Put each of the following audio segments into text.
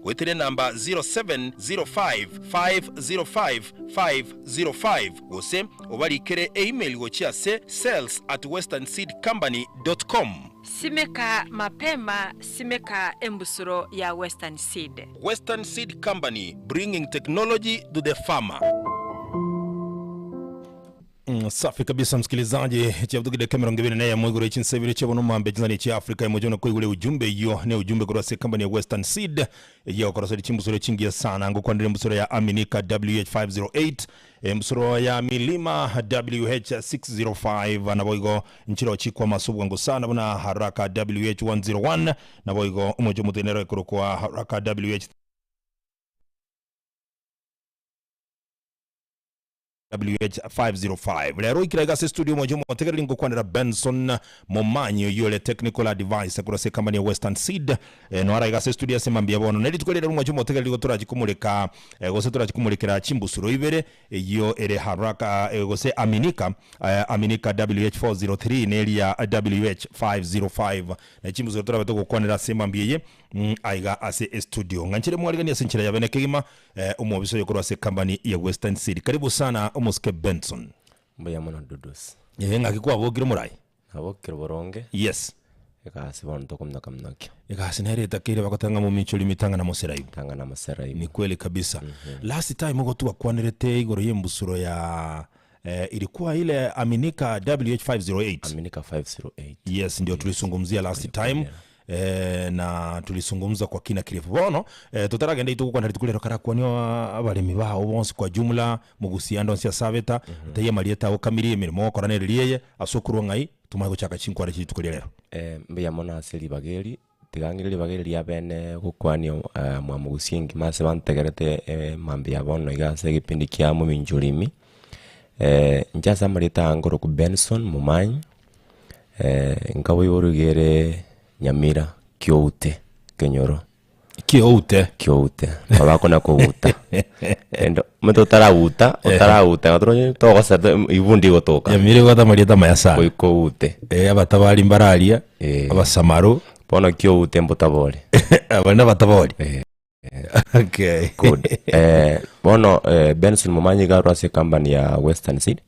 Goetera enamba 0705 505 505 gose obarikere email gochia ase sales at westernseedcompany dot com. Simeka mapema, simeka embusuro ya Western Seed. Western Seed Company, bringing technology to the farmer. Safi kabisa msikilizaji, chiabutuki dakika 21 igoro echinsa ibere chiabono mambe chinsani chia Africa emoche na koigure ujumbe eyio ne ujumbe korwa ase company ya Western Seed eyio okoroseria chimbusuro chingiya sana ngokwanire embusuro ya Aminika WH508 embusuro ya Milima WH605 naboigo nchirochi kwa maso bwango sana buna Haraka WH101 naboigo omoche omotenero ekorokwa Haraka WH WH505. Rero oikire aiga ase studio omochie omotegereri ngokwanera Benson Momanyi oyio ore technical advisor korwa ase company ya Western Seed. Eh, noara aiga ase studio ase mambia bono. Ne rituko rire omochie omotegereri igo torachi komoreka eh, gose torachi komorekera chimbusuro ibere eyio ere Haraka eh, gose Aminika eh, Aminika WH403 na eria WH505. Ne chimbusuro torabe togokwanera ase mambia eye mm, aiga ase estudio. Ng'anchire mwariganie ase enchera ya bene kegima Omobisa oyo korwa ase company ya Western Seed. Karibu sana omosike Benson. Mbuya mono Dudus. Ee ng'aki kwabokire omorai? Nabokire boronge. Yes. Egasi bono tokominoka minokia. Egasi nere etakeire bagoteba ng'a mominchori mitang'ana moseraibu. Tang'ana moseraibu. Ni kweli kabisa. Last time igo twakwanerete igoro y'embusuro ya eh, ilikuwa ile Aminika WH508. Aminika 508. Yes, ndio tulisungumzia last time eh, na tulisungumza kwa kina kirefu bono eh, totaragenda itugokwana rituko rero karakwanie abaremi bao bonsi kwa jumla mogusia ande onsi ase abeta taiyo amarieta ao kamiri emeremo ogokora nere eye ase okorwa ng'ai tomanye gochaka chinkwana chie rituko ria rero. Eh, mbuya mono ase ribaga eri, tiga ng'ire ribaga eri ria bene gokwania mwamogusia engima ase bantegerete mambia bono iga ase egepindi kia momincha orimi. Inche ase amarieta aya nkorokwa Benson Momanyi, nkaboiborwa iga ere Nyamira Kioute Kenyoro. Kioute. Kioute, nabo bakona kouta. Endo omanyete otarauta, otarauta iga toronye togoseta ibu ndigotoka. Nyamira ebwate amarieta amaya sana. Goika oute. Eh, abatabari mbararia, Eh. abasamaro. Bono kioute mbotabori. Abwo nabatabori. Eh. Okay. Good. Eh, bono eh, Benson Momanyi iga arwa ase ecompany ya Western Seed.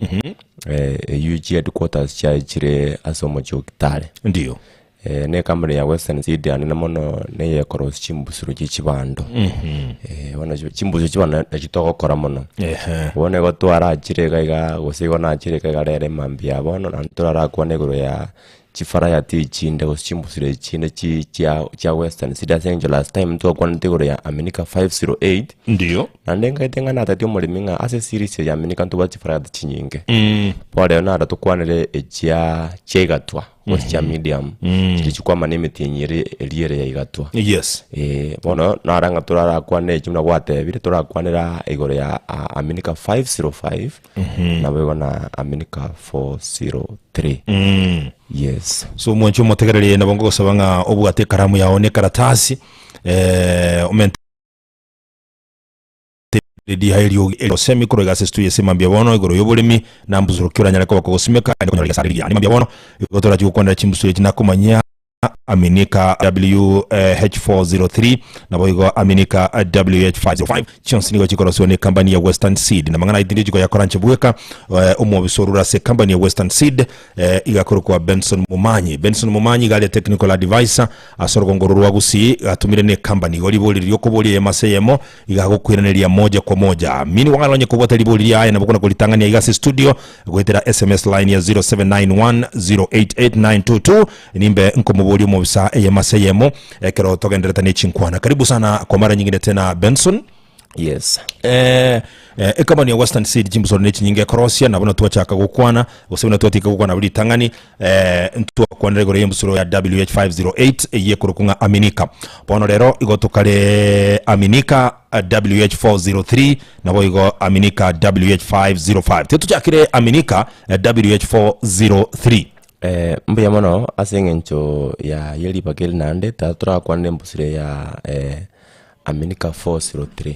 Eh, eyio chi headquarters chiaye chire ase omochie o Kitale. Ndio. Eh, na ecompany ya Western Seed anene mono neye ekorosia chimbusuro chie chibando. Eh, bono chi- chimbusuro chibando nachio togokora mono. Ehe. Bono igo twarachire iga iga gose igo nachire iga iga rero emambia bono naende torarakwane igoro ya chifarayati chinde gose chimbusuro echinde chi chia chia western seed ase eng'encho last time ntwakwanete igoro ya Aminika 508 Ndio. naende nkaete ng'a natebia omoremi ng'a ase eseries eye ya Aminika ntobwate chifarayati chinyinge. Bono rero naro tokwanere echia chia igatwa gose chia medium chiria chikwama na emetienyi ere eria ere ya igatwa. Yes. Eeh bono naro ng'a torarakwane echio buna gwatebire torakwanera igoro ya Aminika 505 Naboigo na Aminika 403. Yes. So omwanchi omotegereri nabo ngogosaba ng'a obwate ekaramu yao na ekaratasi eh, omente riaye eriogi erosemi korwa iga ase estudio ase mambia bono igoro y'oboremi na mbusuro ki oranyare koba kogosimeka naende konyora rigesare rigiya. Naende mambia bono igo torachi gokwanera chimbusuro echi nakomanyia Aminika WH403 naboigo Aminika WH505 chionsi nigo chikorosiwa ne company ya Western Seed na mang'ana aye tindi chikoyakora nche bweka eh, omwobisa orure ase company ya Western Seed eh, iga akorokwa Benson Momanyi Benson Momanyi iga aria technical advisor ase orogongo oro rwa Gusii gatumire ne company igo ribori riria okoboria eyemo ase eyemo iga agokoiraneria moja kwa moja meanwhile onye kobwate ribori riaye nabo kona koritang'ania iga ase studio Goetera SMS line ya 0791088922 nimbe nkomoboria omobisa eyemo ase eyemo ekero togenderete ne chinkwana. Karibu sana kwa mara nyingine tena Benson. Yes. Eh, eh, ecompany ya Western Seed chimbusoro ne chinyinge ekorosia nabo na twachaka gokwana gose buna twatika gokwana buri ritang'ani eh, ntwakwanera igoro y'embusuro ya WH508 eyio ekorokwa ng'a Aminika. Bono rero igo tokare Aminika WH403 Naboigo Aminika WH505. Tiga tochakere Aminika WH403. Eh, mbuya mono ase eng'encho ya ye ribaga eri naende tata torakwane embusuro ya eh, Aminika 403.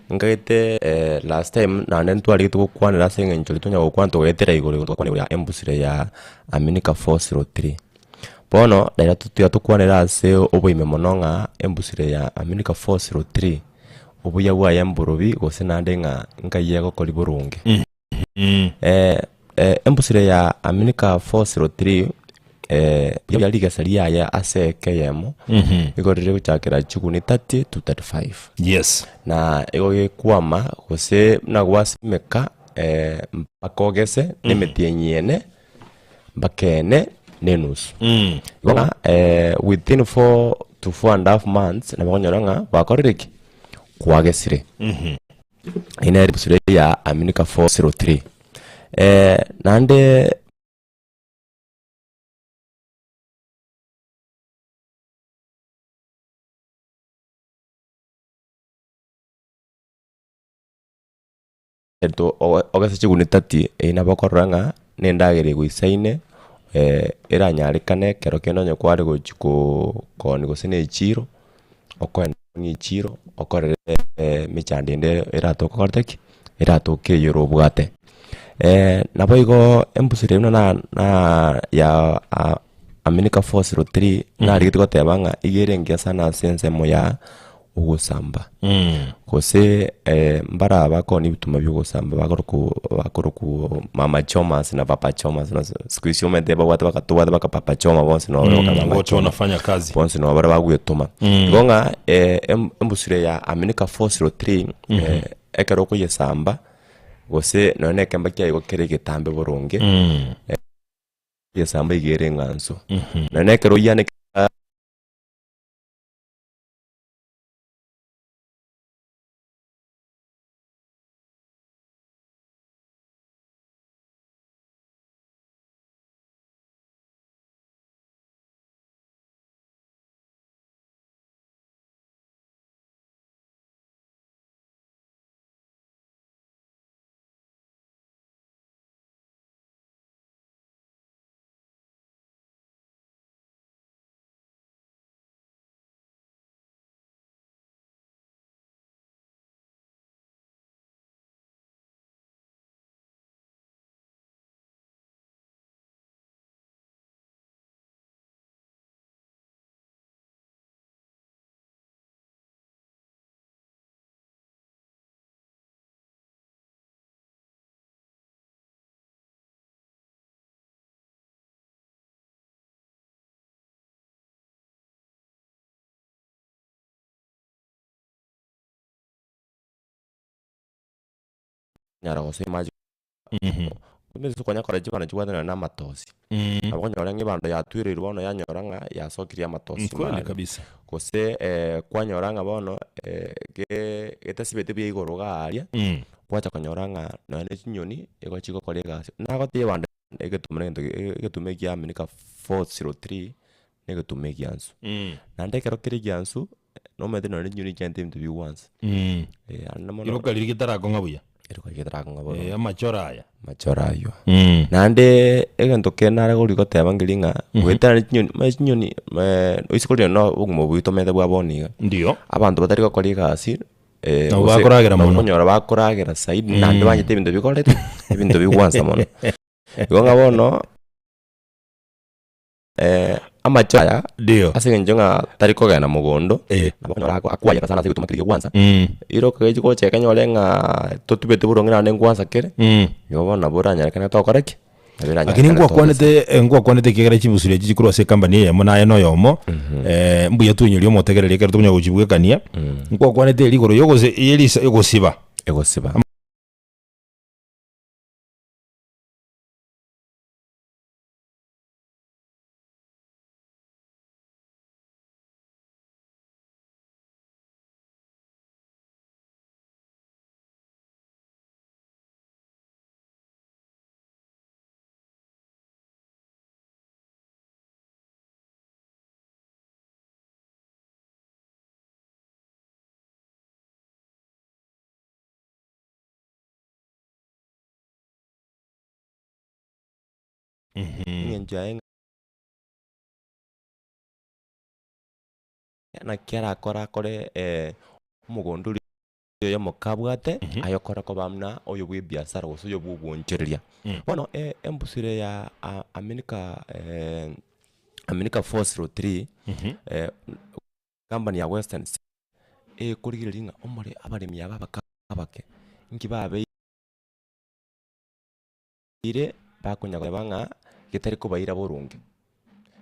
Nkaete eh, last time naende ntwarigete gokwanera ase eng'encho riria twanya gokwana togaetera igoro igoro togakwana igoro ya embusuro ya Aminika 403. Bono rero tiga tokwanere ase oboime mono ng'a embusuro ya Aminika 403, obuya bwaye mborobi gose naende ng'a nkai egokori boronge. Embusuro ya Aminika 403 buya rigesa riaye ase eka eyemo, nigo rire gochakera chiguni 30 to 35. Yes. Na igo gekwama gose buna gwasimeka mpaka ogese na emetienyi ene mpaka ene na enusu. Igo ng'a within 4 to 4 and half months nabo okonyora ng'a gwakorire ki? Kwagesire. Eyio nere embusuro ya Aminika 403. Naende. Egento ogese chiguni tati, eyio nabo okorora ng'a na endagera egoisaine eranyarekane ekero kende onye kware gochia koonia gose na echiro, okoenda na echiro okorere emechando ende eratoke okorete ki? Eratoke eywo orobwate. Nabo igo embusuro eye buna na ya Aminika 403 narigete goteba ng'a iga ere engiya sana ase ensemo ya ogosamba. Gose mbara bakoonia ebituma bia ogosamba bakorokwa bakorokwa mama chomas na papa chomas na siku hizi omanyete babwate baka tobwate baka papa choma bonsi nabo bare baka mama Wote choma. wanafanya kazi. Bonsi nabo bare bagwetoma. Igo ng'a embusuro ya Aminika 403 ekero okoyesamba gose nonye na ekemba kiaye igo kere egetambe boronge, oyesamba iga ere eng'ansu. Nonye na ekero oyianeke. Nyara gose mache ase konya kora chibando chibwate nonye na amatosi. Nabo okonyora ng'a ebando yatwereirwe bono yanyora ng'a yasokirie amatosi Kweli maye. kabisa. Gose kwanyora ng'a bono ge getasibeti buya igoro iga aria, gwacha konyora ng'a nonye na chinyoni igo chigokora egasi. Nagotebia ebando egetuma na egento egetuma ekiaminika 403 na egetuma egiansu. Naende ekero kere egiansu, nomanyete nonye chinyoni chianchete ebinto bigwansa. Naende mono Iroka riria getarakong'a buya. Iroka riria getarakong'a bono. Amachoro aya. Amachoro aywo. Naende egento kende nare kori goteba nkeri ng'a, goetera chinyoni, omanye chinyoni oise korina na obogima obo tomenyete bwa bono iga. Ndio. Abanto batari gokora egasi, Nabo gose bakoragera nabo mono. okonyora bakoragera zaidi naende banchete ebinto bikoreti, ebinto bigwansa mono. Igo ng'a bono. Amache aya Ndio. ase eng'encho ng'a tari kogenda mogondo, Eh. nabo okonyora akwayera sana ase egetuma keria gegwansa, Mm. iro kegochi gocha ekanyore ng'a totubeti boronge naende ngwansa kere, Mm. igo bono nabo oranyarekane tokore ki? Nabo Lakini eranyarekane togesa. ngwakwanete ngwakwanete ekiagera chibusuri echi chikorwa ase ekambani eyemo naye na oyomo mbuya twenyorie omotegereri ekero tokonya gochibwekania, ngwakwanete eri igoro yogose yerisa egosiba. Egosiba. Eng'encho yaye ng'a naki arakore akore omogondo oria oyomo kabwate, aye okore koba buna oyo bwa ebiasara gose oyo bwa obwoonchoreria. Bono embusuro ya Aminika. Aminika 403, company ya Western Seed ekorigereria ng'a omore abaremi aba abake abake nki babeire bakonya koteba ng'a getari kobaira boronge.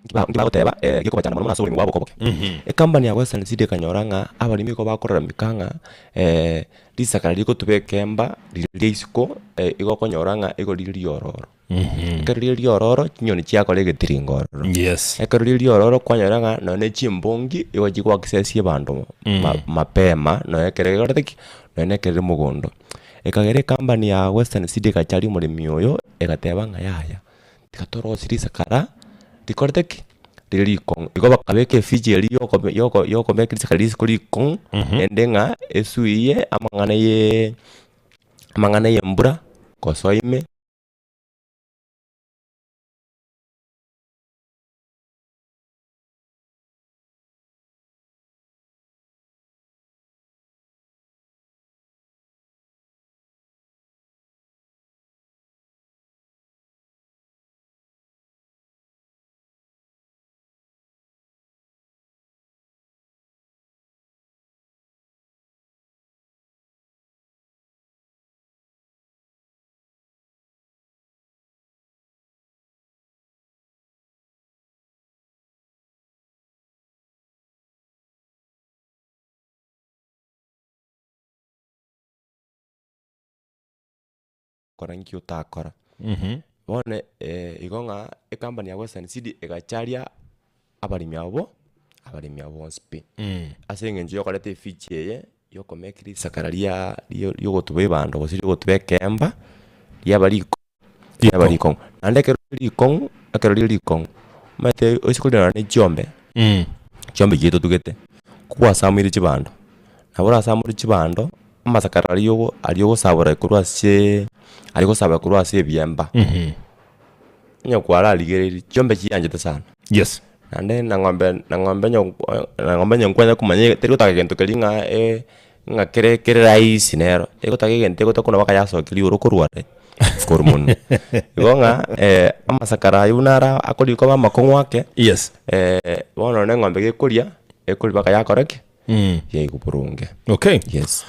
Nki ba nki bagoteba gekobachanda mono mono ase oboremi bwabo oboke. Ecompany ya Western Seed ekanyora ng'a abaremi igo bakororameka ng'a risakara rigotuba ekemba riria ria isiko igo okonyora ng'a igo rire riororo. Ekero rire riororo chinyoni chiakora egetiringo ororo. Yes. Ekero rire riororo kwanyora ng'a nonye na chimbongi igo chigoaccess abanto ma- mapema nonye ekero ekorete ki? Nonye na ekero ere mogondo. Ekagera ecompany ya Western Seed egacharia omoremi oyo, egateba ng'a yaya, tiga torosie risakara rikorete ki? Rire rikong'u. Igo bakabeka eficha eria yokobe yoko yokomeka risakara risiko rikong'u, naende ng'a esuiye amang'ana ye amang'ana ya embura, gosoa ime. Kora nki otakora. Bono igo ng'a ecompany ya Western Seed egacharia abaremi abwo, abaremi abwo bonsi pi. Ase eng'encho yokoreta eficha eye, yokomake risakara ria rio riogotuba ebando gose riogotuba ekeemba, riaba riko riaba rikong'u. Naende ekero rire rikong'u, ekero rire rikong'u, omanyete oise koriana na chiombe, chiombe chiria totugete, ko gwasamoire chibando, nabo orasamore chibando, amasakara aria ogo aria ogosabora korwa aseee aria ogosabora korwa ase ebiemba, onye kwararigereiri chiombe chianchete sana. Yes. Naende na ng'ombe na ng'ombe onye na ng'ombe onye nkwanya komanya teri gotaka gento keria ng'a ng'a kere kere rahisi nero, egotaka egento egotaka buna mpaka yasokia rigoro korwa are, korwa monwe. Igo ng'a amasakara aywo buna ara akorikwa koba amakong'u ake, Yes. bono nonye eng'ombe gekoria, ekoria mpaka yakora ki? Yaigwa boronge. Okay. Yes.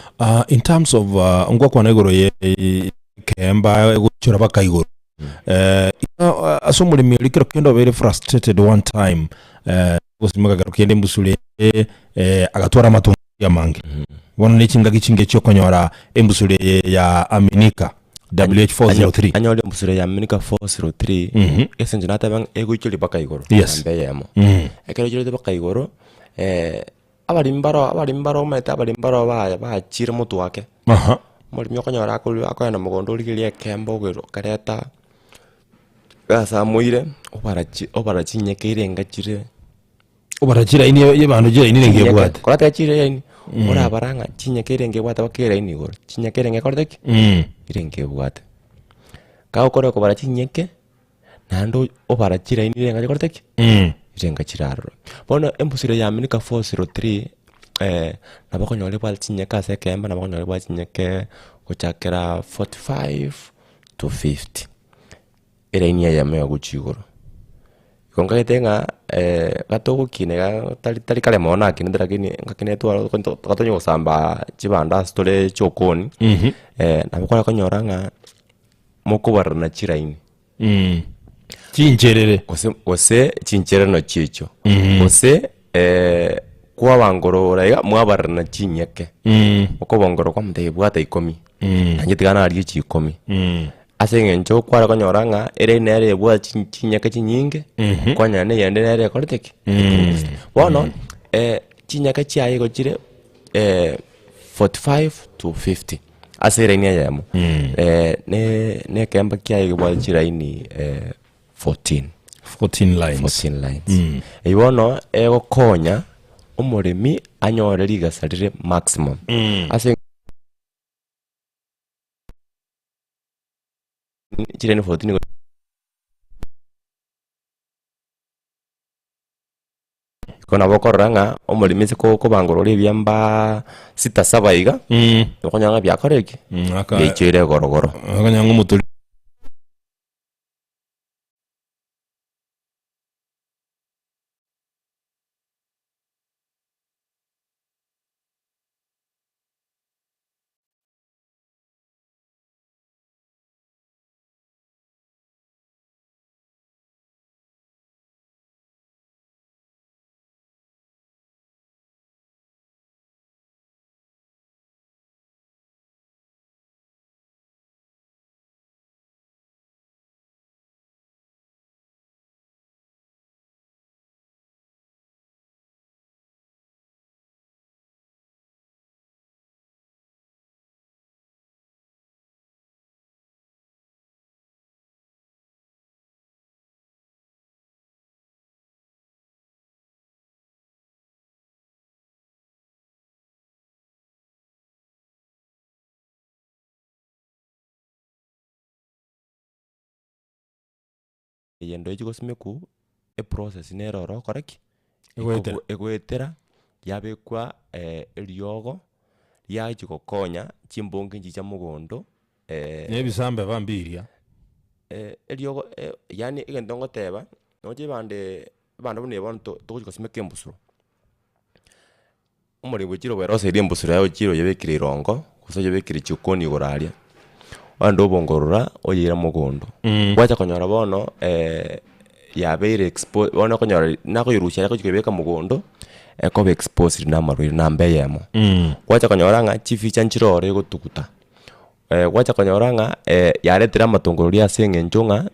In terms of ngwakwana igoro ye ekeemba egochora baka igoro. Ase omoremi oria kero kende obeire frustrated one time gosimeka kero kende embusure agatwara amatungo amange. Bono ne chingaki chinge chiokonyora embusure eye ya Aminika WH403. Anyore embusure ya Aminika 403 ase eng'encho nateba ng'a egoichoria mpaka igoro Yes. namba eyemo. Ekero eichorete mpaka igoro abaremi mbaro abaremi mbaro omanyete abaremi mbaro baye bachire motwe ake. Omoremi okonyora akorwa akoenda mogondo origereria ekemba ogere okareta gasamoire obara chi obara chinyeke erenga chire. Obara chiraini y'ebandu chiraini renge Chinyeke, ebwate. koroteba chire eraini, orabara ng'a chinyeke erenge ebwate mpaka eraini igoro, chinyeke erenge ekorete ki? Erenge ebwate. Kagokora kobara chinyeke, naende obara chiraini erenga chikorete ki? Erenga chire aroro. Bono embusuro ya Aminika 403, nabo okonyora ebwate chinyeke ase ekeembe, nabo okonyora ebwate chinyeke gochakera 45 to 50, eraini eyemo yagochia igoro. Igo nkaete ng'a gatogokina iga tari tari kare mono nakinete lakini ngakinete tware tonya gosamba chibando ase tore chokoni, nabo kware konyora ng'a mokobarana chiraini. Chincherere. Gose gose chincherero nachio echio, gose kwabangorora iga mwabarana chinyeke, okobongorora kwamotebia bwata ikomi, nainche tiga narie chikomi. Ase eng'encho kware konyora ng'a ere nere ebwate chin- chinyeke chinyinge, kwanyora na eyende nere ekorete ki? Epungusete. Bono chinyeke chiaye igo chire 45 to 50 ase eraini eyemo, ne na ekemba kiaye gebwate chiraini 14. 14 lines. 14 lines. Eywo bono egokonya omoremi anyore rigesa rire maximum. Ase chiraini 14 igo Igo nabo okorora ng'a omoremi ase ko- kobangorora ebiambaa sita saba iga, okonyora ng'a biakorire ki? Aka- Biaichoire egorogoro. Okonyora ng'a omotori. eye ndochi gosimekwa, eprocess nere oro okore ki? Egoetera. Egoetera, yabekwa eriogo, riachia gokonya chimbonge nchicha mogondo Na ebisambe bambiria. eriogo yaani egento ngoteba, noche ebande ebande buna eye bono to togochi gosimeka embusuro, Omorembe ochire oberoseire embusuro yaye ochire oyebekire irongo, gose oyebekire chikoni igoro aria, ogende obongorora oyeire mogondo. Gwacha konyora bono yabeire expo bono okonyora nakoyerusia aria agochi koyebeka mogondo, ekoba exposed na amarwaire namba eyemo. Gwacha konyora ng'a chificha nchire ororo egotuguta, gwacha konyora ng'a yaretire amatongorori ase eng'encho ng'a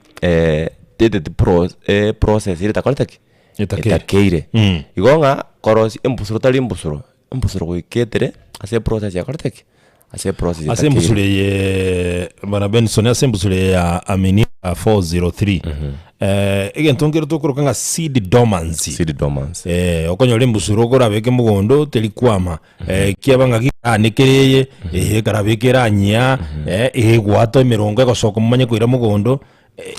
teteti pro eprocess ere etakorete ki? Etakeire. Etakeire. Igo ng'a korosia embusuro tari embusuro, embusuro goika etere ase eprocess yakorete ki? Ase eprocess Ase etakeire. embusuro eye bwana Benson, ase embusuro eye ya Aminia 403 egento nkere tokoroka ng'a seed dormancy. Seed dormancy. Okonyora embusuro okorabeke mogondo teri kwama Ekiaba ng'a giaanekere eye, eye ekarabeka eranyia, egwata emerongo egosoka momanye koira mogondo,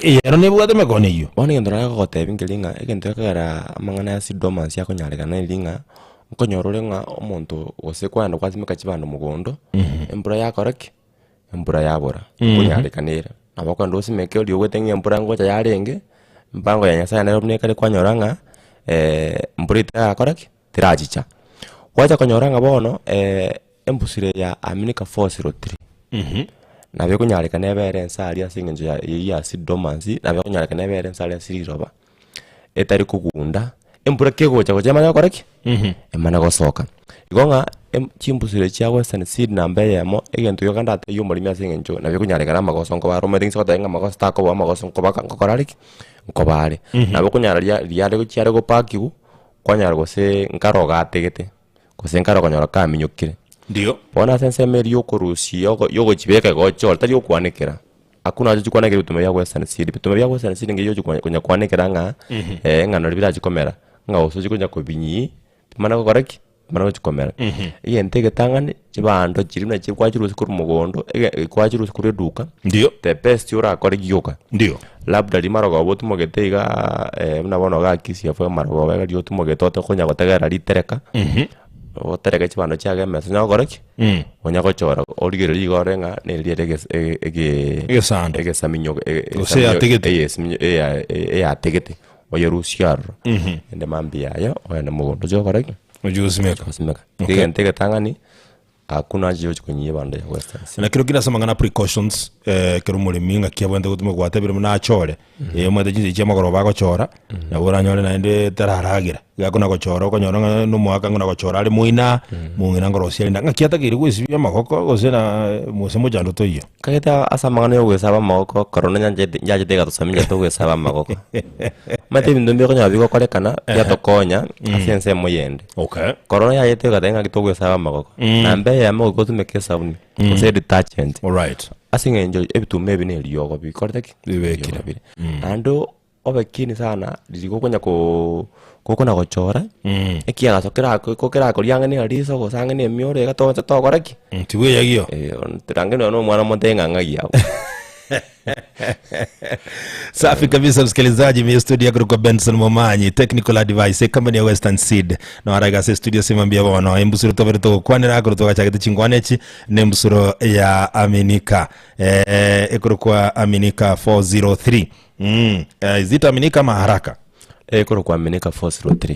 eye ero nebwate emekono eyio. Bono egento nare gogotebia nkeri ng'a egento gekogera amang'ana ya seed dormancy akonyarekana neri ng'a, nkonyora ore ng'a omonto gose kwagenda gwasimeka chibando mogondo, embura yakora ki? Embura yabora, nkonyarekana ere. Nabo okogenda osimeke oria obwate ng'a embura ngocha yarenge, mpango ya nyasaye nere buna ekare kwanyora ng'a embura etarakora ki? Terachicha. Gwacha konyora ng'a bono embusuro eye ya Aminika 403, nabo ekonyarekana ebere ense aria ase eng'encho ya eyio ya seed dormancy, nabo ekonyarekana ebere ense aria ase riroba, etari kogunda, embura kegocha gocha emanye gokora ki? Emane gosoka. Igo ng'a em chimbusuro echi chia western seed namba eyemo, egento gioka ndatebie omoremi ase eng'encho nabo ekonyarekana amagoso nkoba are omanyete inse goteba ng'a amagoso takoba amagoso nkobaka nkokora are ki? Nkoba are. Nabo okonyora ria riare gochia gopakiwa. Kwanyora gose nkare ogategete, gose nkare okonyora kaminyokire. Ndio. Bono ase ensemo eria yokorusia yoko yogochibeka igo ochore tari okwanekera, hakuna haja ochikwanekera ebituma bia western seed, ebituma bia western seed ngeyo ochi konya konya kwanekera ng'a ng'a nari birachi komera, ng'a gose ochi konya kobinyii, bimane gokora ki? Bimane gochi komera. Egento egetang'ani, chibando chiria buna chiri kwachirusia korwa mogondo, ege kwachirusia korwa eduka, Ndio. the best orakore gioka. Ndio. Labda riria marogoba otimogete igaa buna bono igaa Kisii abwo amarogoba iga riria otimogete otokonya gotegerera ritereka, otereke chibando chiago emesa onye gokora ki? Onye gochora origererie iga orore ng'a neri ere egese ege ege Egesando. egesaminyo Gose eyategete. eyesaminyo eya eyategete, oyerusie aroro, ende mambia yaye ogende mogondo oche gokora ki? Ochi gosimeka. Gosimeka. Okay. Egento egetang'ani, hakuna haja yogochi konyia ebando ya western seed. Nakero kire ase amang'ana a precautions ekero omoremi ng'aki abwenerete gotuma gwatebire buna achore, omanyete chinsa chia magoroba agochora, nabo oranyore naende tararagera, iga akona gochora okonyora ng'a na omogaka ng'a nagochora are moina, mong'ina ngorosia are ng'aki atakeire goesibia amagoko gose na gose mochando toiyo. Kagete ase amang'ana ya ogoesaba amagoko korona nyanchete nchachete egatosomia togoesaba amagoko. Omanyete ebinto mbire okonyora bigokorekana biatokonya ase ensemo eyende. Okay. Korona yachete egateba ng'aki togoesaba amagoko, namba eyemo goika otumeke esabuni gose edetergent. Alright. Ase eng'encho ebituma ebi na eriogo bikorete ki? Bibekire. Eriogo bire. Naende obe keen sana riria gokonya koo gokona gochora, ekiagaso kerako kerakoria ang'e na eriso gose ang'e na emioro iga togocha tokora ki? Tibweyagio. Range nonya na omwana omonto ng'a ng'ai abwo. Safi kabisa msikilizaji, mi studio yako kwa Benson Momanyi, technical advice company ya Western Seed. No araiga ase studio simambia bono embusuro tobere togokwanera akoro togachagete chingwana echi ne embusuro ya Aminika eh, ekorokwa Aminika 403 mm. Eh, is it Aminika ama Haraka? Ekorokwa Aminika 403.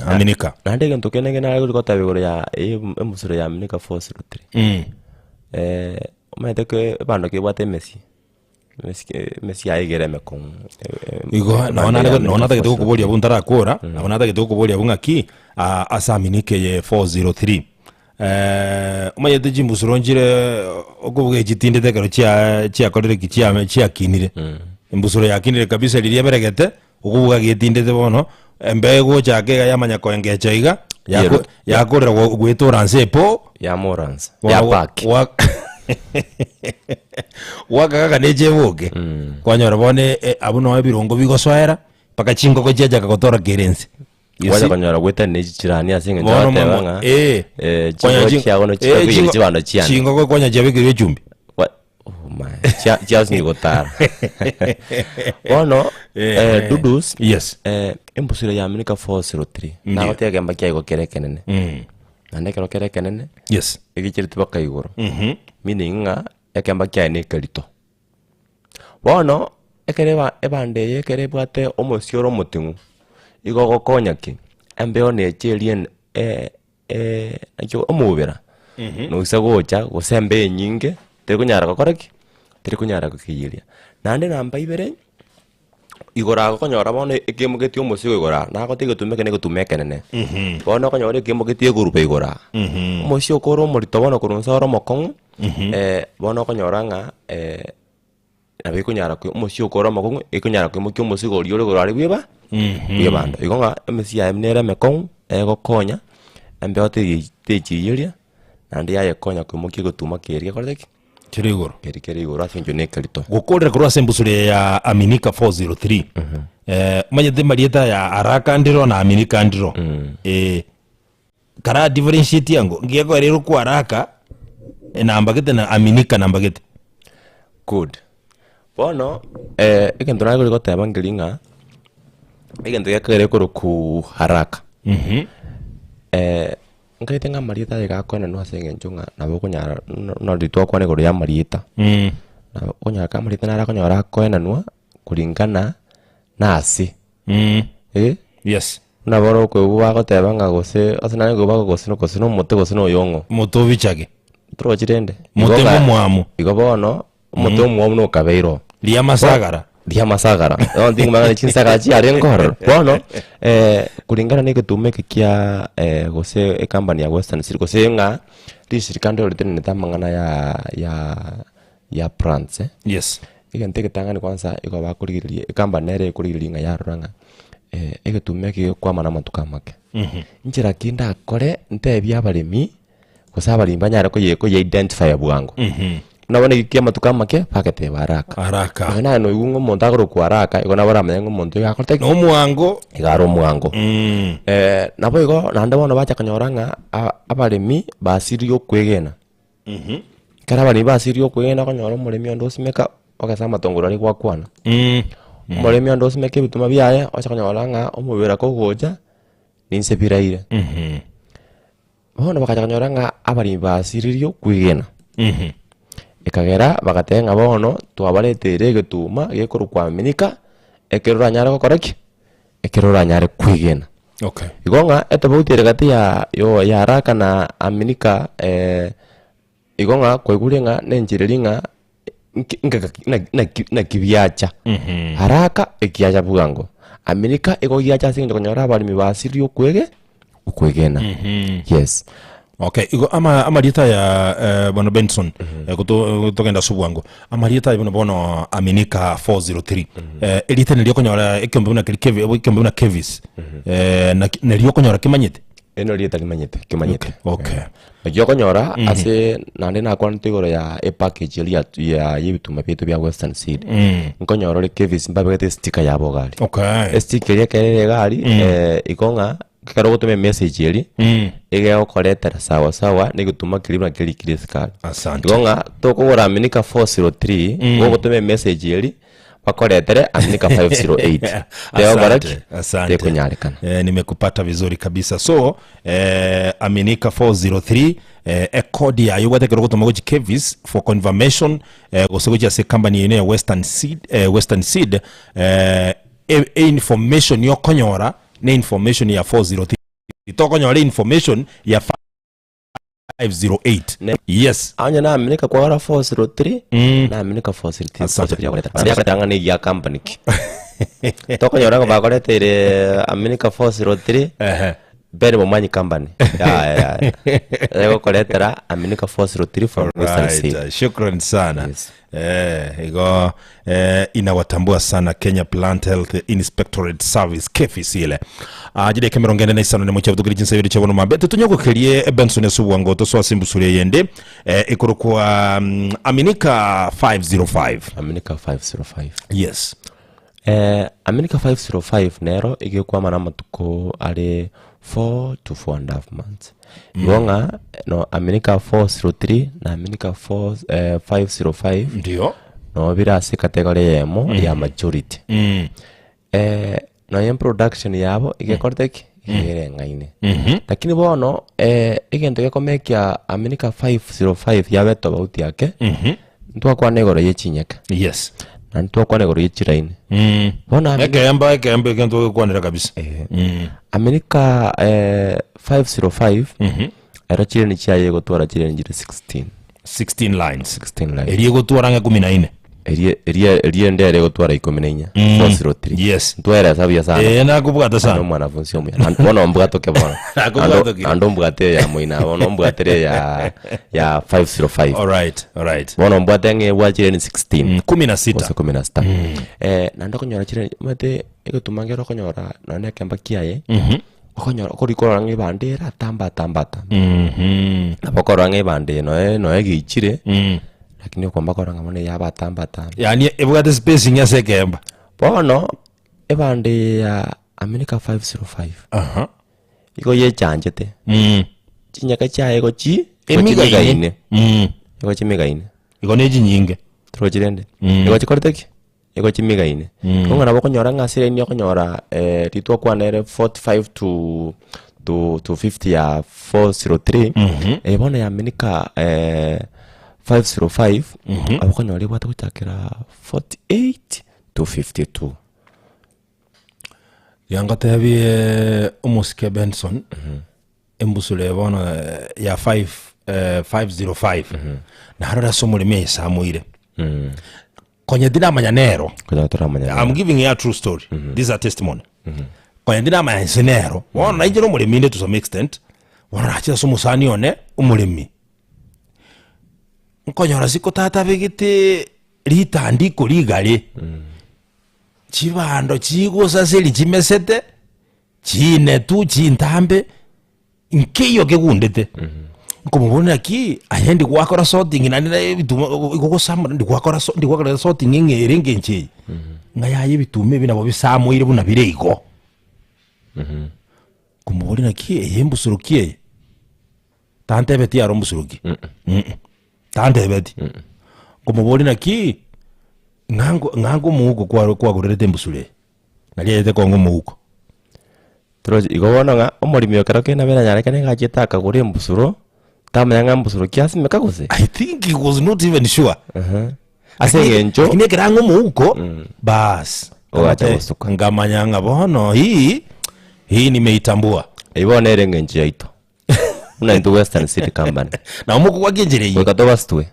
Aminika. Naende egento kende ekio nare goteba igoro ya embusuro ya Aminika 403. Omanyete ke ebando kebwate emesie, emesike emesie yaye iga ere emekong'u Igo ebando nabo nare ya nabo Aminika natagete 403. gokoboria abwo ntarakora, nabo natagete gokoboria abwo ng'aki, ase Aminika eye 403 omanyete chimbusuro nchire okobuga echitindete ekero chia chiakorire ki chia chiakinire. Embusuro yakinire kabisa riria eberegete, okobuga getindete bono, embeo egochaka iga yamanya koengecha iga, yako Yero. yakorera go goetora nse po, Yamoransa, bono yapaki. gwa gwakagaka ne cheboke, kwanyora bono abwo noo ebirongo bigosoera, mpaka chingoko chiachaka gotora kera ense. You Gwacha see? konyora goetania ne chichirani ase eng'encho Bono agateba mamo- ng'a eh, eh, kwanya chingoko chin- chiago eh, no chikakoiyeria chingo- chibando chiane. chingoko kwanya chiabekirwe echumbi. Kwa- oh. Omae, chia- chiasinyi gotara. Bono, eh, Dudus, Yes. eh, embusuro ya Aminika 403, Ndiyo. nagotiga egemba kiaye igo kere ekenene. Mm. Naende ekero kere ekenene, Yes. egichereti mpaka igoro. Meaning ng'a ekemba kiaye na ekerito. Bono, ekero eba ebande eye ekero ebwate omosio ore omoting'u, igo ogokonya ki? Embeo neche eria ene naki omobera, noisa gocha gose embeo enyinge, terikonyara gokora ki? Terikonyara gokiyeria. Naende namba ibere, igoro ago okonyora bono ekemogetie omosigo igoro aa, nagotebi egetuma eke na egetuma ekenene. Bono okonyora ekemogetie egoruba igoro aa, omosio okore omorito bono korwa inse ore omokong'u, bono okonyora ng'a nabo ekonyara ko omosio okore omokong'u, ekonyara koimokia omosigo oria ore igoro aria bweba bwebando. Igo ng'a emesio yaye nere emekong'u, egokonya, embeo teri techiyeria, naende yayekonya koimokia egetuma keria gekorete ki? Kere igoro. Keria kere igoro ase eng'encho nekerito. Gokorera korwa ase embusuro eye ya Aminika 403. Eh, omanyete marieta ya Araka ndiro na Aminika ndiro. Eh, kara differentiate ango, ngekoera ero kwa Araka, enamba gete na Aminika namba gete. Good. Bono, eh, egento nare goteba nkeri ng'a, egento gekogera ekorokwa haraka, eh, nkaete ng'a amarieta aye gakoenanwa ase eng'encho ng'a nabo okonyara buna buna riria twakwana igoro ya amarieta, nabo okonyora kera amarieta naro akonyora akoenanwa kulingana na ase, eh. Yes. Buna bono okoigwa bagoteba ng'a gose ase nare koigwa gose gose na omote gose na oyong'o. Mote obichage. Torochi rende? Mote Igo ga- momwamu. Igo bono, omote omwamu na okabeire oo. Ria amasagara. Ria amasagara. Bono tingomanya ng'a chinsagara chiarenge ororo. Bono, kulingana na egetuma eke kia gose ecompany ya Western Seed gose ng'a risirika ndiro ritenenete amang'ana ya ya ya plants eh. Yes. Egento egetang'ani kwanza igo bakorigereria ecompany nere ekorigereria ng'a yarora ng'a egetuma eke gekwama namatuko amake. Nchera ki ndakore ntebie abaremi gose abaremi banyare koye koye identify bwango. Buna bono eki kia amatuko amake bageteba haraka. Haraka. Nonya naye noigwe ng'a omonto akorokwa haraka igo nabo oramanye ng'a omonto oyo akorete ki? Na omwango. Iga are omwango. Nabo igo naende bono bacha konyora ng'a a- abaremi basiririe okwegena. Ekero abaremi basiririe okwegena okonyora omoremi onde osimeka ogesa amatongoro aria gwakwana. Omoremi onde osimeka ebituma biaye ocha konyora ng'a omobere kogocha ninse biraire. Bono bagacha konyora ng'a abaremi basiririe okwegena, ekagera bagateba ng'a bono twabareteire egetuma gekorokwa aminika, ekero oranyare gokora ki? Ekero oranyare kwegena. Okay. Igo ng'a etofauti ere gati ya yo ya haraka na aminika igo ng'a kwaigure ng'a na enchera eria ng'a nki nkeka naki naki naki biacha. Haraka ekiacha bwango, aminika igo giacha ase eng'encho konyora abaremi basiririe okwege okwegena. Yes. Okay, igo ama amarieta aya eh, bwana Benson eh, goto- togenda ase obwango amarieta aya buna bono Aminika 403 eh, erieta nerio okonyora ekeombe buna keri Kevi ekeombe buna Kevis eh, naki nerio okonyora kemanyete Eri nari rieta rimanyete kimanyete. Okay. Naki okonyora ase naende nakwanete igoro ya epackage eria ya y'ebituma biaito bia Western Seed. Nkonyora ore Kevis mbabegete estika yabo iga aria. Okay. Estika eria ekero ere iga aria, igo ng'a ekero ogotoma emessage eria, iga egokoretera sawa sawa na egetuma keria buna kerikire esukari. Asante. Igo ng'a tokogora Aminika 403, gogotoma emessage eria, bakoretere Aminika 508. Tegokora ki? Asante, asante. Tekonyarekana. Eh, nimekupata vizuri kabisa so eh, aminika 403 eh, ekodi yayo obwate ekero ogotoma gochi kevis for confirmation eh, gose gochi ase company ene ya western seed, eh, western seed eh, e, e information yokonyora ne information ya 403 tokonyora information ya 508 Ne- yes Onye naminika kwagora 403 Mm. naminika 403 Asante. Asante. Ang'ana egia company ki tokonyora ng'a bakoreteire aminika 403 Ehe. Ben Momanyi company yaya yaya egokoretera aminika 403 from Western Right. Seed Shukran sana. Yes. Eh, igo eh, inawatambua sana Kenya Plant Health Inspectorate Service KEPHIS ile ah, chideka emerongo ene na isano nemo chiabutukire chinsa ibere chiabono mambe tetonyogokerie Benson ase obwango tosoa ase embusuro eyende eh, ekorokwa mm, Aminika 505 Aminika 505 yes Eh, Aminika 505 nero egekwama na amatuko are 4 to 4 and half months. Igo ng'a no Aminika 403 na Aminika 4 eh, 505 Ndio. no bire ase category eyemo ya maturity. Eh, nonya production yabo igekorete ki? Iga ereng'aine. Lakini bono eh, egento gekomekia Aminika 505 yabe tofauti ake, ntwakwana igoro ye chinyeke, Yes. na ntwakwana igoro ye chiraini. Bono Aminika Ekeemba ekeemba egento ogekwanera kabisa. Aminika eh, 505 ero chiraini chiaye egotwara chiraini chire 16. 16 lines. 16 lines. Eria egotwara ng'a kumi na ine. Erie erie erie ndere egotwara ikomi na inya. 403. Yes. Ntweresa buya sana. Eh, nakobwata Ande sana. omwanafunzi omuya. Ande- Bono mbwatoke bono. Nakobwatokire. Ande ombwate ya moina bono ombwatire ya ya 505. All right, all right. Bono mbwate ng'e bwachire ni 16. Kumi na sita. Gose kumi na sita. Eh, naende okonyora chire omanyete egetuma nkere okonyora nonye na ekemba kiaye, okonyora okorika orora ng'a ebande ere atambe atambe atambe. Nabo okorora ng'a ebande eye noe noe egeichire, lakini okomba korora ng'a bono eyaba atambe atambe. Yaani ebwate spacing ase ekeemba. Bono, ebande eye ya America 505, Aha. igo yechanchete, chinyeke chiaye igo chi igo Emigaine. chimigaine, igo chimigaine. Igo ne chinyinge. Torochi rende? Igo chikorete ki? Igo chimigaine. Igo ng'a nabo okonyora ng'a ase eraini okonyora rituko kwane ere 45 to to to 50 ya 403, eye bono yaminika 505, nabo okonyora ebwate gochakera 48 to 52. Rigia ngotebie omosike Benson, embusuro eye bono ya 5 505, narore ase omoremi aisamoire. Konya tinamanya nero. Konya toramanya I'm nero. giving you a true story. This is a testimony. Konya tinamanya inse nero. Bono nainche nomoremi inde to some extent. Bono nachire ase omosani one omoremi. Nkonyora siko tata abegete ritandiko rigare. Chibando chigosaseri chimesete, chinetu chintambe. Nkeiyo kegundete, nkomoboria naki aye ndi gwakora sorting naende na ebituma igo ogosamora ndi gwakora so ndi gwakora sorting ng'a ere engencho eye, ng'a yaya ebituma ebi nabo bisamoire buna bire igo. Nkomoboria naki eye embusuro ki eye? Tantebeti aro mbusuro ki, tantebeti. Nkomoboria naki, ng'a ngo ng'a ngo omouko kwaro kwagorerete embusuro eye, nari aete kong'a omouko. Torochi igo bono ng'a omoremi o kero kende nabo eranyarekane ng'a achiete akagora embusuro, tamanya ng'a embusuro ki asimeka gose? I think he was not even sure. Ase eng'encho Lakini ekero ang'e omouko, baas, Ogacha ngamate- gosuka. ngamanya ng'a bono hii, hii nimeitambua. Eyio bono nere eng'encho yaito, buna intwe Western Seed Company. Na omokogwa enchera eyio. Goika tobasitwe,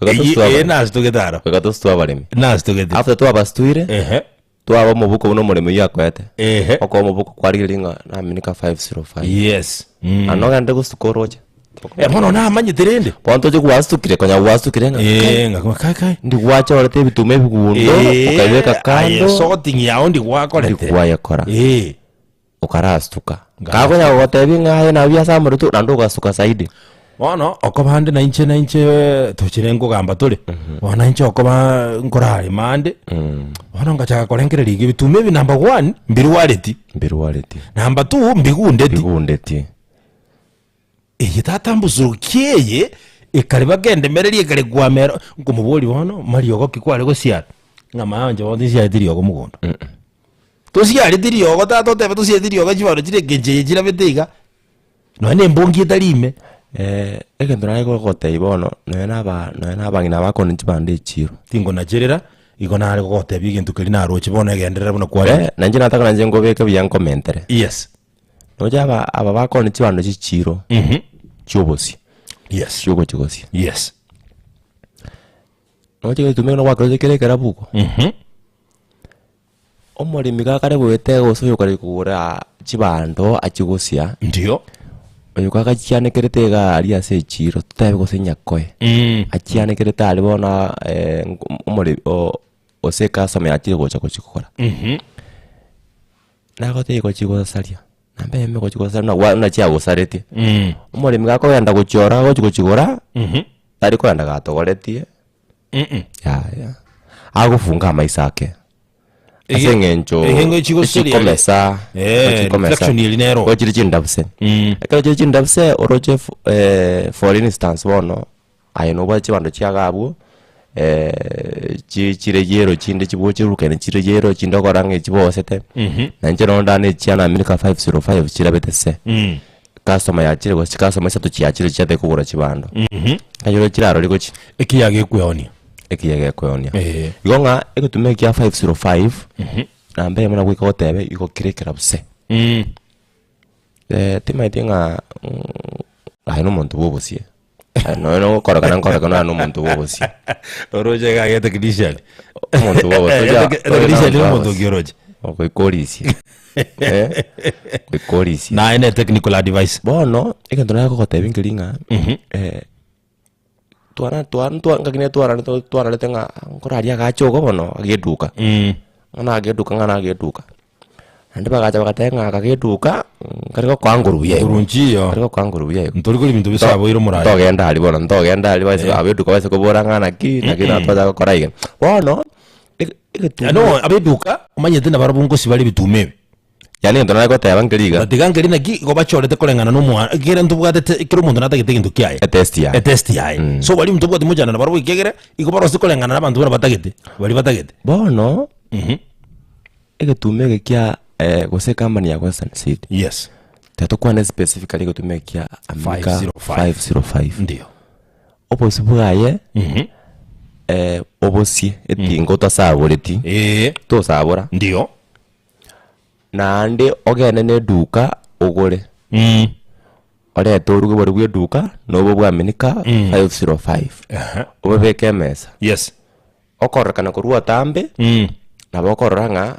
goika Eyio- tositwe eye abaremi, nasitogete aro. goika tositwe abaremi. Nasitogete. After twabasitwire, Ehe. Twaba omobuko buna omoremi oyio akoete. Ehe. Okoba omobuko kwarigereria ng'a naminika 505. Yes. Mm. Naende ogende gosuka oroche. Eh, bono namanyete rende. Bono toche gwasukire konya gwasukire ng'a Eh, ng'a kai kai. ndi gwachorete ebituma ebigundo Eh, okabibeka aye kando sorting yao ndi gwakorete. ndi gwayekora Eh. Okarasuka. Kakonya gogotebia ng'a aye nabwo biasamoretwe naende ogasuka zaidi. Bono okoba ande nainche nainche tochire nkogamba tore, bono nainche okoba nkorarema ande, bono ngachaka korengereria iga ebituma ebi number one, mbirwareti, Mbirwareti. number two, mbigundeti. Mbigundeti. Eye tata mbusuruki eye, ekare bakendemereria ekare kwama ero, nkomoboria bono, mariogo ki kware gosiara? Ng'a mama inche bono tinsiareti riogo mogondo. Tosiareti riogo tata otebe tosiareti riogo chibando chire engencho eye chirabete iga, nonya na embongi etari ime. Egento nare gogotebia bono, nonya na aba nonya na abang'ina bakoonia chibando echiro. Tingonacherera, igo nare gogotebia egento keria naroche bono egenderere buna kwarenge. Eh, nainche nataka nainche nkobeke buya nkomentere. Yes. Noche aba aba bakoonia chibando chichiro, chiobosie, Yes. chiogochigosia. Yes. Noche getumia buna gwakeroche kere ekerabu igo. Omoremi gakare goetega gose oyokare kogora chibando achie gosia, Ndio. oyo kagachianekerete iga aria ase echiro, totebe gose nyakoe, achianekerete aria bono omoremi o- gose ecustomer yachire gocha gochigora. Nagotebia gochi gosaria, namba eyemo egochi gosaria buna gwa buna chiagosaretie. Omoremi gakogenda gochiora agochi gochigora, tari kogenda gatogoretie. Yaya, agofunga amaiso ake. Ase eng'encho Egengo echigoseria echikomesa Eh, echikomesa. reflection eri nero. Igo chire chindabuse. Ekero chire chindabuse oroche f- for instance bono, aye nobwate chibando chiago abwo, chi chire yellow chinde chibocherukene chire yellow chinde okora ng'a echibosete, na inche nonye ndane echiana America 505 chirabete se. Customer yachire gose chicustomer isato chiachire chiataka kogora chibando. Nkanyora chirarori gochi. Ekiya gekweonia. Ekiya gekweonia. Eh. Igo ng'a egetumo eki kia 505, namba eyemo nabo goika gotebe igo kere ekerabuse. Timaeti ng'a aye na omonto bwa obosie. Aye nonya na ogokorokana nkorokana nonya na omonto bwa obosie. Oroche iga agete technician. Omonto bwa obosie. Eh, technician ni omonto oki oroche. Goika orisie. Eh, goika orisie. Naye ne technical advice. Bono, egento nare kogotebia nkeri ng'a, twara twara twa ngaki nere twararete twararete ng'a nkoraria agache igo bono ageduka, ng'a nageduka ng'a nageduka. Naende bagacha bagateba ng'a aka geduka, nkare gokoa nguru buya igo. Nguru nchiyo. Nkare gokoa nguru buya igo. Ntori koria ebinto bisaboire omoraia. Ntogenda aria bono, ntogenda aria baise Eh. abe eduka baise kobora ng'a naki, naki natwacha gokora iga. Bono, ege egetumo No, abeduka, omanyete nabarabwo ngosi bare ebituma ebi. Yaani egento nare goteba nkeri iga. But iga nkeri naki igo bachorete koreng'ana na omwa ekere ntobwate te ekero omonto natagete egento kiaye. Etest yaye. Etest yaye. So baria ntobwati mochando nabarabwo ekiagera, igo barosete koreng'ana na abanto buna batagete, baria batagete. Bono, egetumo eke kia gose ecompany ya Western Seed, Yes. tiga tokwane specifically egetumo eke kia America 505. 505. Ndio. Obosie bwaye, obosie etinga otasaboreti, Eeh. tosabora. Ndio. Naende ogende na eduka ogore, orete oruge boria bwa eduka na obo bwaminika 505, obobeke emesa. Yes. Okororekana korwa otambe, nabo okorora ng'a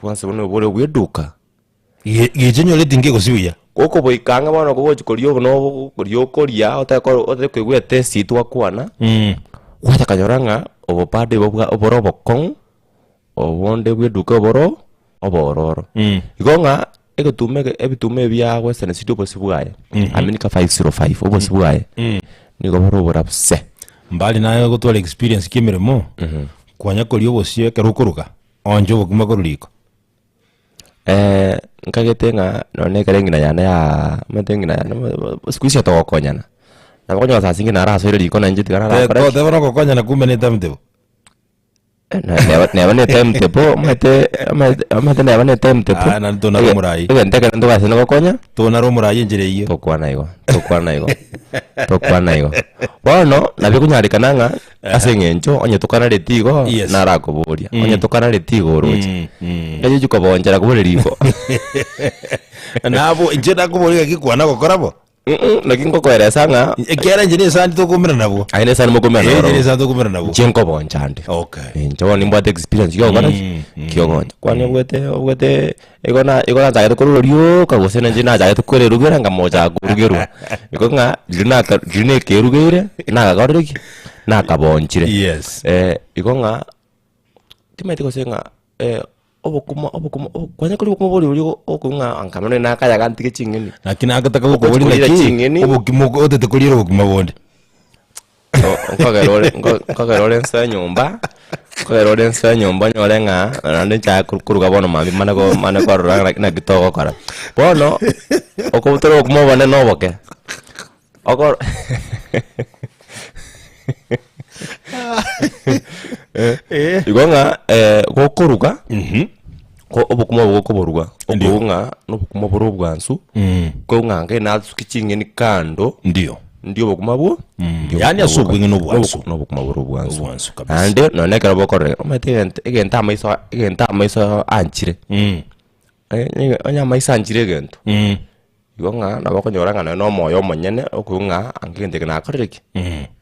bwonsi buna obo bore bwa eduka. Geche nyore etinga egosia buya. Gokoboika ang'e bono gogochi koria obo nobo koria okoria otake ko otake koigwa etesti eywo twakwana, gwacha konyora ng'a obo bado igo bwa obore obokong'u. Obonde bw'eduka oboro obororo. Igo ng'a egetuma eke ebituma ebi bia Western City obosie bwaye, Aminika 505 obosie bwaye, nigo bore oborabu se. Mbari naye gotwara experience ki emeremo, kwanya koria obosie ekero okoruga, oonche obokima korwa riko. Nkagete ng'a nonye na ekero eng'ina yane yaa omanyete eng'ina yane siku hizi togokonyana, nabo okonyora saa zingine narasoire riko na inche tiga narakore ki? Toteba nogokonyana kumbe ne timetable. Neba neba ne timetable omanyete omanyete omanyete neba ne timetable. Ah, naende tonare omorai. Egento ekero ntobase na gokonya, Tonare omorai enchera eyio. tokwana igo, tokwana igo, tokwana igo. Bono, nabo ekonyarekana ng'a ase eng'encho onye tokanareti igo, Yes. narakoboria, onye tokanareti igo oroche. Mm, mm. Ng'ai ochia kobonchera kobore riko. Nabo inche nakoboria gaki kwana gokora bo. Mm, naki ngokoeresa ng'a Ekiagera inche nesani tokoumera nabwo. aye nesani mokoumera Eh, inche noro. nesani tokoumera nabwo. Inche nkoboncha nde. Okay. Inche bono nimbwate experience yogokora ki? Kiogoncha. Kwani obwate obwate igo na igo nachagete korwa rioka gose nainche nachagete kwererugera nkamochaka korugerwa. Igo ng'a riria naka riria nekerugeire, nagakorire ki? Nakabonchire. Yes. Igo ng'a timanyeti gose ng'a obokima obokima kwanya koria obokima boria oria okonywa ng'a anka bono nakayaga ntige ching'eni. Naki nagataka gokoboria Ogochi korira naki, ching'eni. obokima oko otete koriera obokima bonde. Nkogera ore nko- nkogera ore nse nyomba, nkogera ore nse nyomba onyore ng'a naende nchake koru koruga bono mambia mane ko mane korora ng'a naki togokora. Bono, okobutora obokima obonene oboke, okoro Igo ng'a gokoruga, ko obokima obo gokoboruga, Ndio. okoigwa ng'a na obokima bore obwansu, koigwa ng'a ngai nasuki ching'eni kando, Ndio. ndio obokima bwo, ndio Yaani ase obokima obweng'e na obwansu. na obokima bore obwansu. Obwansu kabisa. Naende nonye na ekero bokorora omanyete egento egento amaiso egento amaiso anchire, onye amaiso anchire egento. Igo ng'a nabo okonyora ng'a nonye na omoyo omonyene okoigwa ng'a anga egento eke nakorire ki?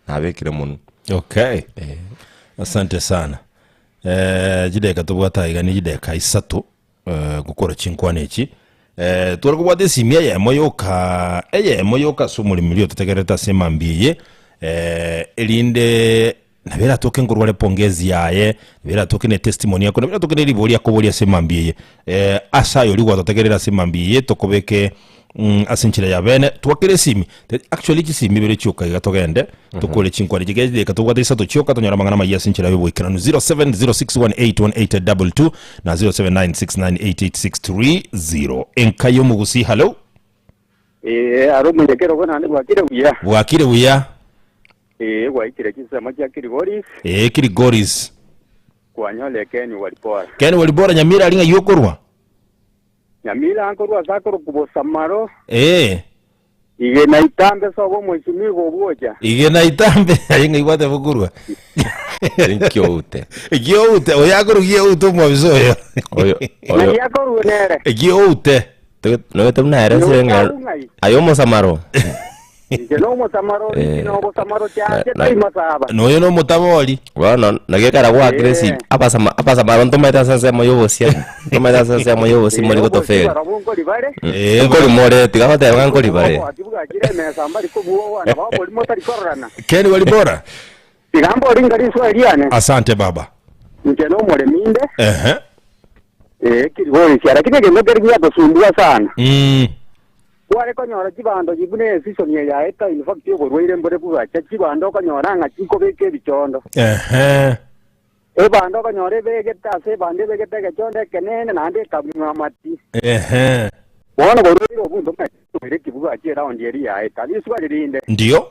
Nabekire monwe. Okay. Asante sana. Eh, chideka tobwate aiga ni chideka isato eh, gokora chinkwana echi. Eh, tware kobwata esimi eyemo yoka eyemo yoka ase omoremi oria ototegererete ase emambia eye eh, erinde Nabo eratoke nkorware pongezi yaye, nabo eratoke ne testimony yako, nabo eratoke ne ribori akoboria ase emambia eye. Eh, ase aye oria gwatotegerera ase emambia eye, tokobeke. Ase enchera ya bene twakere esimi actually chisimi ibere chioka iga togende tokore chinkwana echi chidakika tobwate isato chioka tonyore amang'ana amayia ase enchera y'oboikeranu 0706181822 na 0796988630 enka y'omogusi hallo. Ee, are omoyekero obo naende bwakire buya. Bwakire buya. Ee, gwaikire chinsemo chia Kirigoris. Ee, Kirigoris. Kwanyora Ken Walibora. Ken Walibora Nyamira aria ng'ai okorwa? Nyamira nkorwa ase akorokwa Bosamaro. Ee. Igena itambe sobo omoisimigwa obwocha. Igena itambe aye ng'ai gwateba okorwa? Nkioute. Kioute, oyo akorwa kioute omwabisa oyo. Oyo oyo Ng'ai akorwa nere? Kioute. Noete buna ere ase ng'a aye omosamaro. Inche nomosamaro, Eh, inche nobosamaro chiache na- tari masaba. Noyo nomotabori. Bono naki ekero gwakire esi abasama abasamaro ntomaete ase ensemo ya obosia ntomaete ase ensemo ya obosia mori gotoferi. Barabwo nkori bare. Eh, Nkori more tiga goteba ng'a nkori bare. Oboati bwachire emesa mbari kobuogwa nabo oborimo tari kororana. Ken Walibora. Tiga mbori inga riswali riane. Asante baba. Inche nomoremi inde. Ehe. Eh, kirigori lakini egento keri giatosumbua sana. Kware konyora chibando buna esisoni eye yaeta, in fact oborwaire mbore bwacha, chibando okonyora ng'a chikobeka ebichondo. Ehe. Ebando okonyora ebegete ase ebando ebegete egechondo ekenene naende ekamua amati. Ehe. Bono oborwaire obwo ntomanyeti oborwaire ki bwacha eraundi eria yaeta. Risuba rinde. Ndio.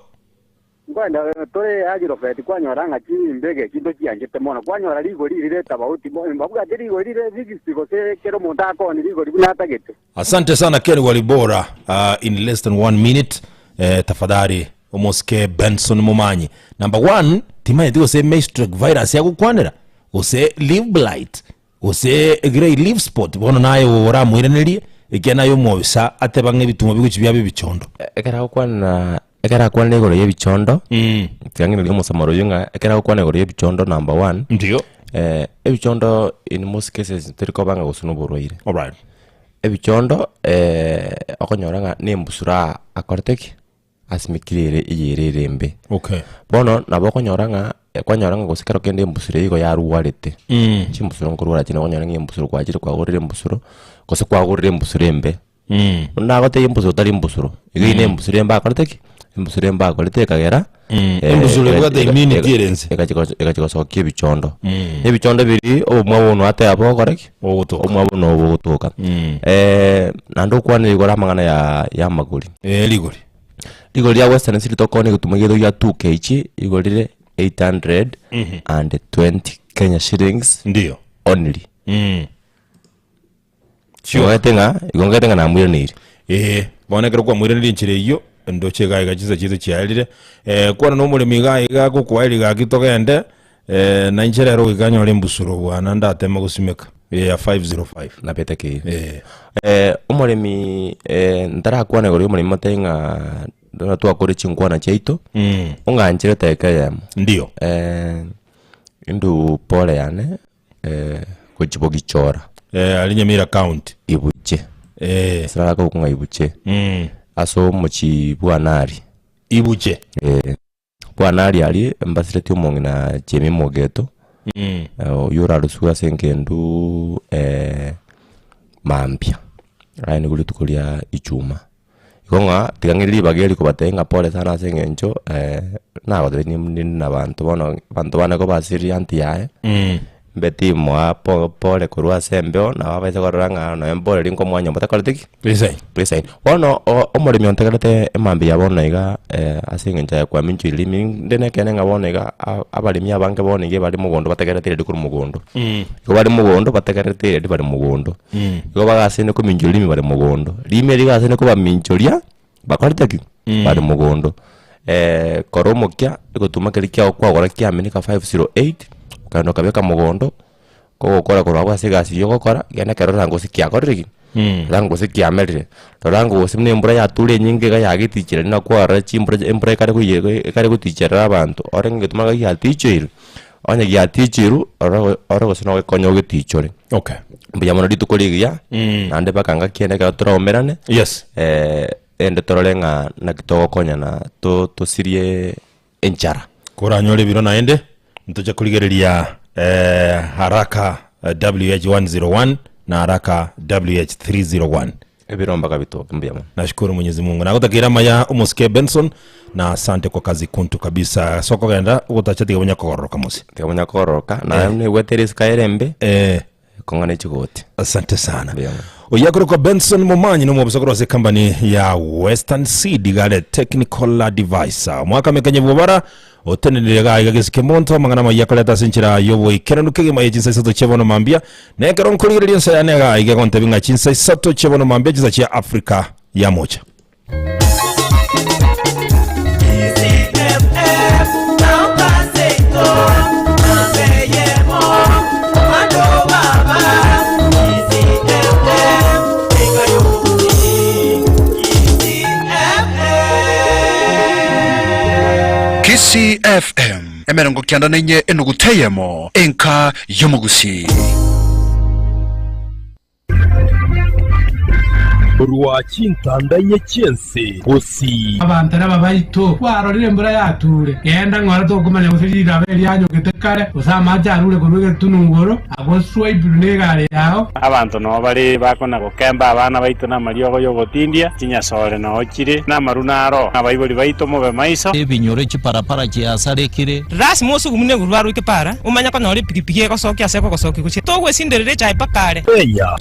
Nkoenda tore Agrovet kwanyora ng'a chimbege echi ntochianchete mono, kwanyora rigori rire etabauti, mbabwate rigori rire fixed gose kera omonto akooni rigori buna atagete. Asante sana Ken Walibora uh, in less than one minute eh, tafadhali omosike Benson Momanyi number one timanyeti gose maize virus yagokwanera gose leaf blight Gose grey leaf spot, bono naye oramoiranerie, ekiagera naye omobisa ateba ng'a ebitunwa bigochia biabe ebichondo. Ekero agokwana ekero akwanire igoro ya ebichondo, tiga ng'iranerie omosamaro oyio ng'a ekero agokwana igoro ya ebichondo number one, Ndiyo. ebichondo in most cases tori koba ng'a gose na oborwaire. Alright. Ebichondo okonyora ng'a na embusuro aa akorete ki? Asimekire ere eyere ere embe. Okay. Bono nabo okonyora ng'a kwanyora ng'a gose kero kende embusuro eyio igo yarwarete. Chimbusuro nkorwara chire okonyora ng'a embusuro kwachire kwagorire embusuro, gose kwagorire embusuro embe. Buna nagotebia embusuro tari embusuro, igo eyio na embusuro embe akorete ki? Embusuro embe akorete ekagera Embusuro ebwate immunity ere inse. egachi goso egachi gosokia ebichondo. Ebichondo biria obomwa bono ateba bogokora ki? Bogotoka. Obomwa bono bogotoka. Naende okwanire igoro amang'ana ya ya amagori. Ee rigori. Rigori ria Western City tokoonia egetuma giaito gia 2 kg igo rire 820 Kenya shillings Ndiyo. only. Sure. Igo ngete ng'a igo ngete ng'a namoiraneire. Ee, bono ekero kwamoiraneire enchera eyio, ndoche iga iga chinsa chiaito chiaerire, eh, kwana na omoremi iga iga agokoa gaki togende, eh, na inche rero goika nyore embusuro bwana ndateme gosimeka, eh, ya 505. Nabete keire. Eh. Eh, omoremi eh, ntarakwana igoro ya omoremi motebie ng'a bono twakore chinkwana chiaito, Mm. ong'anchere edageka eyemo. Ndio. Eh, indu pole yane. eh, gochia bogichora Eh, aria Nyamira County. ibuche Eh. ase narakoboka ng'a ibuche Mm. ase omochie bwanari Ibuche. eh, bwanari aria mbasireti omong'ina Jemmy Mogeto Mm. eh, oyio oraruswe ase engendu eh, mambia aye nigo rituko ria ichuma. Igo ng'a tiga ng'ire ribaga eri kobatebia ng'a pole sana ase eng'encho nagotebi ninde na abanto bono abanto bane kobasiririe anti yaye, mbe timoa po pole korwa ase embeo nabo abaise korora ng'a nonye mbore ri nkomoa nyomba takoreti ki? Resign. Resign. Bono o- omoremi ontegerete emambia ya bono iga ase eng'encho aye kwaminchwa erimi inde na ekeene ng'a bono iga a- abaremi abange bono iga ebare mogondo bategerete ereri korwa mogondo. Igo bare mogondo bategerete ereri bare mogondo. Igo bagasende kominchoria rimi bare mogondo. Rimi erio rigasende kobaminchoria, bakorete ki? Bare mogondo. Kora omokia, egotuma keria kiago kwagora kiameneka 508, okagenda okabeka mogondo, kogokora korwa abwo ase egasi eywo ogokora, genda ekero rora gose kiakorire ki? Rora gose kiamerire, rora gose buna embura yature enyinge iga yagetichire naende nakwarora chimbura embura ekare koiye ekare goticherera abanto, orenge egetuma iga giatichoirwe. Onye giatichirwe, oro oro gose nogokonya ogetichore. Okay. Mbuya mono rituko rigiya, naende mpaka ngaki ende ekero toraumerane, Yes. ende torore ng'a naki togokonyana to tosirie enchara. Koranyore ebiro naende, ntoche korigereria eh, haraka WH101 na haraka WH301. Ebiro mpaka bitoke mbuya mono. Nashukuru Mwenyezi Mungu. Nagotakeire amaya omosike Benson na asante kwa kazi kuntu kabisa. Ase okogenda ogotacha tiga bonya kogororoka mose. Tiga bonya kogororoka, naye naigwete risiko ere embe, Eh. ekong'ana echigoti. Asante sana. Mbuya mono. Oyo akorokwa Benson Momanyi nomobisa korwa ase company ya Western Seed igare technical advisor. Omwaka mekenye bwobara Otenenire iga aiga gesike monto, amang'ana amayia akoreta ase enchera y'oboikeranu kegima ye chinsa isato chia bono mambia, na ekero nkorigereria ensa yane iga aiga egontebia ng'a chinsa isato chia bono mambia chinsa chia Afrika ya Mocha. Kisii FM, 94 enuguta eyemo, enka y'omogusii. Korwa chintanda inye chi'ense gosii. Abanto naba baito, kwarorire embura yature, genda ng'ora tokomanya gose riraba erianyogete kare, gose amache arure korwa egetunu igoro, agoswa ibiru negari yao. Abanto nao bare bakona-gokemba abana baito namariogo y'ogotindia, chinyasore nao chire, na amaru naro. Abaibori baito mobe maiso. Ebinyoro chiparapara chiasarekire. Lasima osugumu neguru baroike para, omanye konyora epigipigi egosokia ase ekogosokia gochia. Togwesinderera echae mpaka are.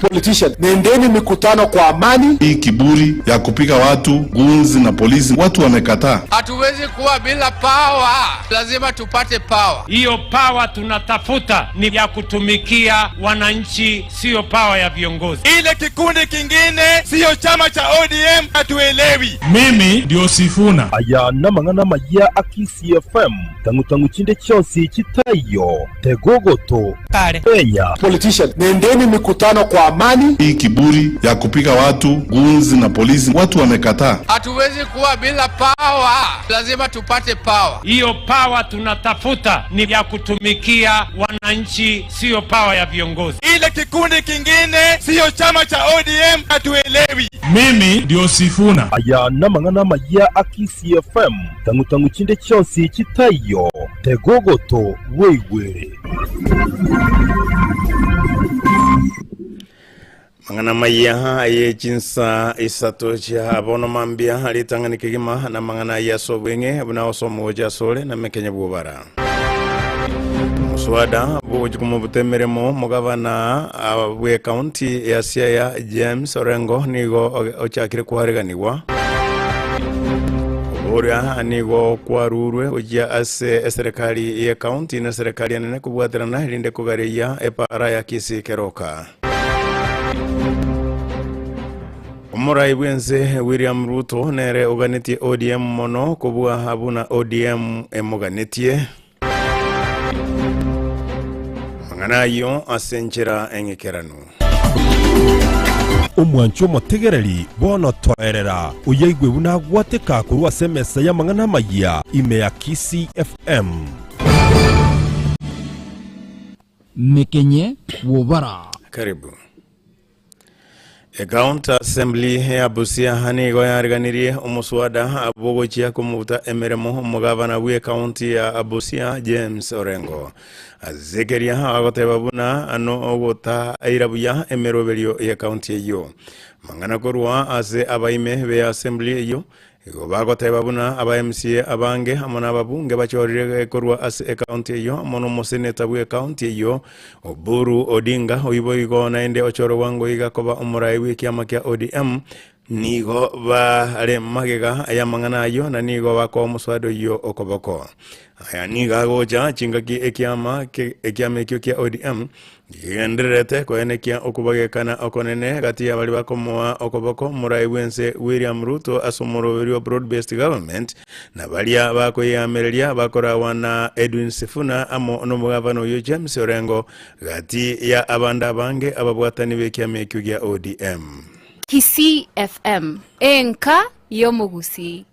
Politician, nendeni mikutano kwa amani. Hii kiburi ya kupiga watu gunzi na polisi, watu wamekataa. Hatuwezi kuwa bila power, lazima tupate power. Hiyo power tunatafuta ni ya kutumikia wananchi, siyo power ya viongozi. Ile kikundi kingine siyo chama cha ODM, hatuelewi. Mimi ndio Sifuna. Aya namang'ana amaya a Kisii FM, tang'u-tang'u chinde chionsi chitaiyo, tegogoto, Kenya. Politician, nendeni mikutano kwa amani. Hii kiburi ya kupiga watu gunzi na polisi, watu wamekataa. Hatuwezi kuwa bila power, lazima tupate power. Hiyo power tunatafuta ni ya kutumikia wananchi, siyo power ya viongozi. Ile kikundi kingine siyo chama cha ODM, hatuelewi. Mimi ndio Sifuna. Aya namang'ana amaya a Kisii FM, tang'u-tang'u chinde chionsi chitaiyo, tegogoto, weigwere. Mang'ana maya aye chinsa isato chia bono mambia ritang'ani kegima na mang'ana aye ase obweng'e buna osoma gocha asore na mekenya bw'obara. Omoswada bw'ogochia komobuta emeremo omogabana bw'ekaunti ya Siaya James Orengo nigo ochakire kwareganigwa. Oboria nigo kwarurwe gochia ase eserekari y'ekaunti na eserekari enene kobwaterana erinde kogareia epara ya Kisii Keroka. Omorai bw'ense William Ruto nere oganetie ODM mono kobua buna ODM emoganetie. Amang'ana ayio ase enchera eng'ikeranu. Omwanchi omotegereri, bono toerera, oyaigwe buna agwateka korwa ase emesa y'amang'ana amayia ime ya Kisii FM. Mekenye bw'obara. Karibu. Ecounty Assembly ya Busia nigo yariganirie omoswada bwogochia komobuta emeremo omogavana bwe county ya Busia James Orengo. Azekeria agoteba buna ano ogotaira buya emeroberio ye county eyio. Mang'ana korwa ase abaime be assembly eyio Igo bagoteba buna aba MCA abange amo nababunge bachorire korwa ase ecounty eyio amo nomoseneta bw'ecounty eyio Oburu Odinga oyio boigo naende ochorwe bwango iga koba omorai bw'ekiama kia ODM nigo bare magega y'amang'ana ayio na nigo bakoa omoswada oyio okoboko. Aya nigo agocha chingaki ekiama ekiama ekio kia ODM Gegendererete koenekia okobagekana okonene gati y'abaria bakomoa okoboko omorai bw'ense William Ruto ase omoroberi o Broad Based Government na baria bakoyeamereria bakoragwa na Edwin Sifuna amo nomogavana oyio James Orengo gati ya abande abange ababwatani b'ekiama ekio gia ODM. Kisii FM, enka y'omogusii.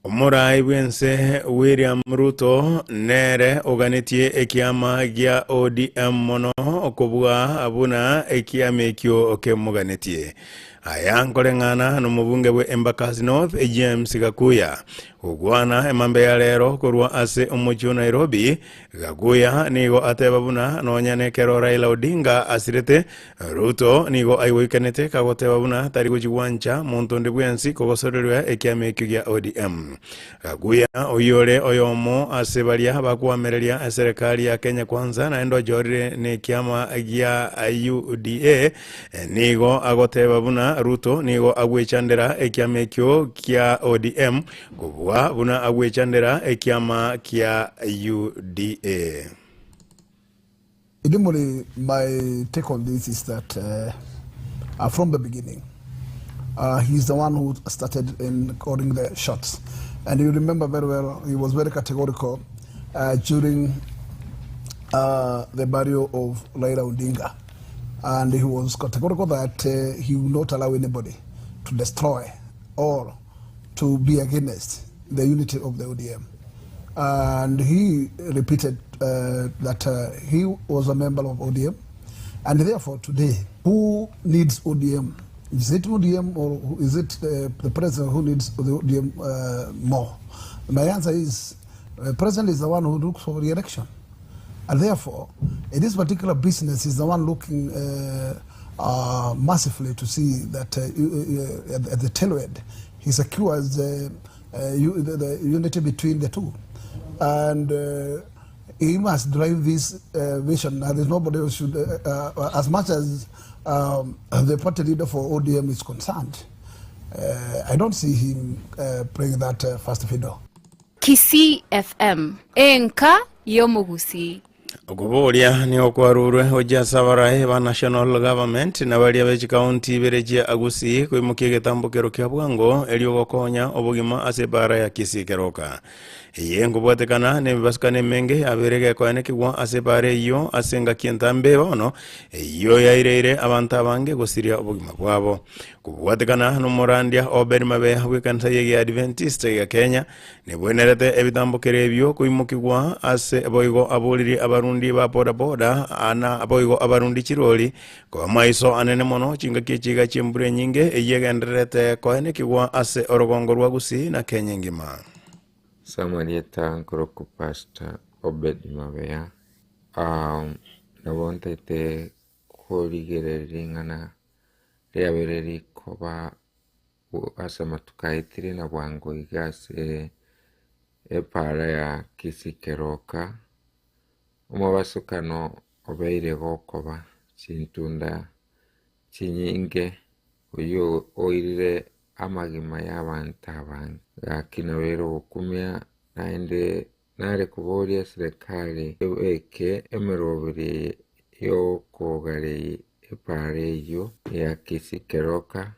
Omorai bw'ense William Ruto nere oganetie ekiama gia ODM mono kobua buna ekiama ekio kemoganetie. Aya nkoreng'ana nomobunge bwe Embakasi North James Gakuya. Gokwana emambia ya rero korwa ase omochie o Nairobi, Gakuya nigo ateba buna nonya nekero Raila Odinga asirete, Ruto nigo aigoikanete kagoteba buna tari gochi gwancha monto onde bwensi kogosorerwa ekiama ekio gia ODM. Gakuya oyio ore oyomo ase baria bakoamereria eserekari ya Kenya Kwanza naende ochorire nekiama gia UDA nigo agoteba buna Ruto nigo agwechandera ekiama ekio kia ODM kobua buna agwechandera ekiama kia UDA. Idimuli, my take on this is that uh, from the beginning, uh, he's the one who started in calling the shots. And you remember very well, he was very categorical uh, during uh, the burial of Raila Odinga. And he was categorical that uh, he would not allow anybody to destroy or to be against the unity of the ODM. And he repeated uh, that uh, he was a member of ODM. And therefore, today, who needs ODM? Is it ODM or is it uh, the president who needs the ODM uh, more? My answer is the president is the one who looks for re-election. And therefore, in this particular business, is the one looking uh, uh, massively to see that uh, uh, at, at the tail end, he secures uh, the, the unity between the two. And uh, he must drive this uh, vision. Now, there's nobody who should, uh, uh, as much as um, the party leader for ODM is concerned, uh, I don't see him uh, playing that uh, first fiddle. Kisii FM, enka y'omogusii. Okoboria nigo kwarurwe gochia ase abarai ba national government na baria be chikaunti ibere chia Gusii koimokia egetambokero kia bwango erio gokonya obogima ase ebara ya Kisii Keroka. Eye nkobwatekana nemebasukano emenge yabeire gekoenekigwa ase ebara eyio ase engaki entambe bono eyio yaireire abanto abange gosiria obogima bwabo. Kobwatekana nomorandia Obed Mabeya bw'ekanisa y'Egeadventist ya Kenya, Nebwenerete ebitambokero ebio koimokigwa ase boigo aboriri abarundi ba boda-boda na boigo abarundi chirori, koba maiso anene mono chingaki echiga chi'embura enyinge eyio egendererete koenekigwa ase orogongo rwa Gusii na Kenya engima. Ase amarieta nkorokwa Pastor Obed Mabeya, nabo ntaete korigereria ring'ana riabeire rikoba ase amatuko aetire na bwango iga ase epaara ya Kisii Keroka, omobasokano obeire gokoba chintunda chinyinge oyio oirire amagima y'abanto abange. Gaki nabeire ogokumia naende nare koboria eserekari ebeke emeroberi eye y'okogareria epaara eyio ya Kisii Keroka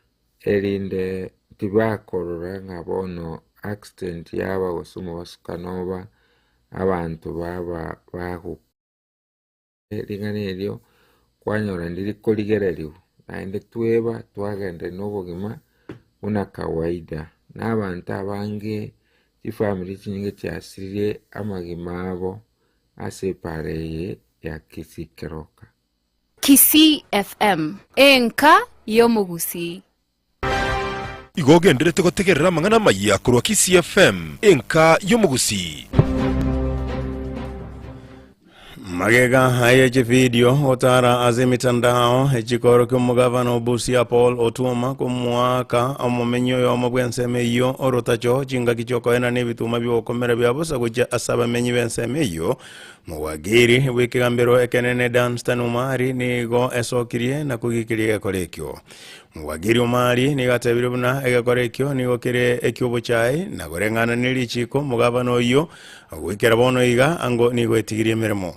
erinde tibakorora ng'a bono accident yaba gose omobasukano oba, abanto baba bagokwa. Ring'ana erio kwanyora ndiri korigererigwa, naende tweba twagenderera nobogima buna kawaida. Na abanto abange chifamiri chinyinge chiasiririe amagima abo ase epaara eye ya Kisii Keroka. Kisii FM, enka y'omogusii. Igo ogenderete gotegerera amang'ana amayia korwa Kisii FM, enka y'omogusii. Magega aye chividio gotara ase emitandao echikorokia omogavana o Busia Paul Otuoma komoaka omomenyi oyomo bw'ensemo eyio orotacho chingaki chiokoenana ebituma biogokomera bia bosa gochia ase abamenyi b'ensemo eyio Mogwakiri bw'ekegambero ekenene Dunstan Omari nigo esokirie na kogikiria egekora ekio. Mogwakiri Omari nigo atebirie buna egekora ekio nigo kere eki'obochai na koreng'ana ne richiiko omogabana oyio goikera bono iga ango nigo etigirie emeremo.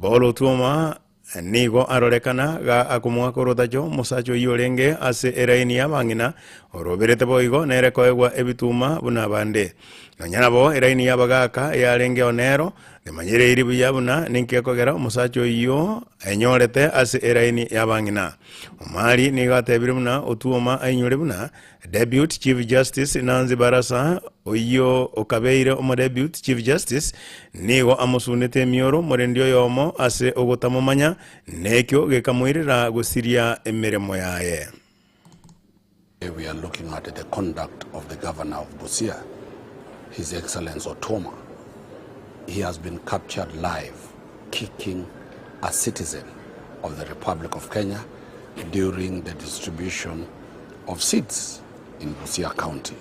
Paul Otuoma Nigo arorekana ga akomoaka orotacho omosacha oyio orenge ase eraini y'abang'ina, oroberete boigo nere koegwa ebituma buna abande. Nonya nabo eraini y'abagaaka yarengeo nero, nemanyereiri buya buna ninki gekogera omosacha oyio enyorete ase eraini y'abang'ina. Omari nigo atebire buna Otuoma ainyore buna Depute Chief Justice Nancy Barasa, oyio okabeire Omodepute Chief Justice, nigo amosunete emioro omorendi oyomo ase ogotamomanya, na ekio gekamoirera gosiria emeremo yaye. We are looking at the conduct of the governor of Busia. His Excellency Otuoma, he has been captured live kicking a citizen of the Republic of Kenya during the distribution of seats in Busia County.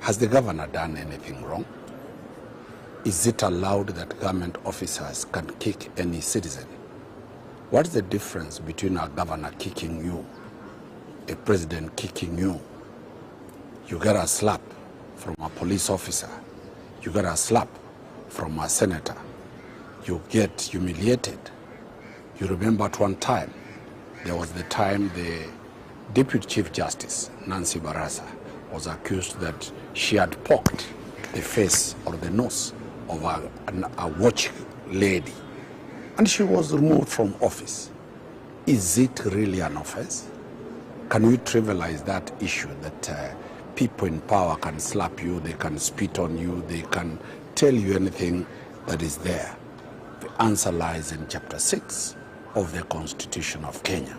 Has the governor done anything wrong? Is it allowed that government officers can kick any citizen? What's the difference between a governor kicking you, a president kicking you? You get a slap from a police officer, you get a slap from a senator, you get humiliated. You remember at one time, there was the time the Deputy Chief Justice, Nancy Baraza, was accused that she had poked the face or the nose of a, a watch lady and she was removed from office. Is it really an offense? Can we trivialize that issue that people in power can slap you, they can spit on you, they can tell you anything that is there? The answer lies in chapter 6 of the Constitution of Kenya.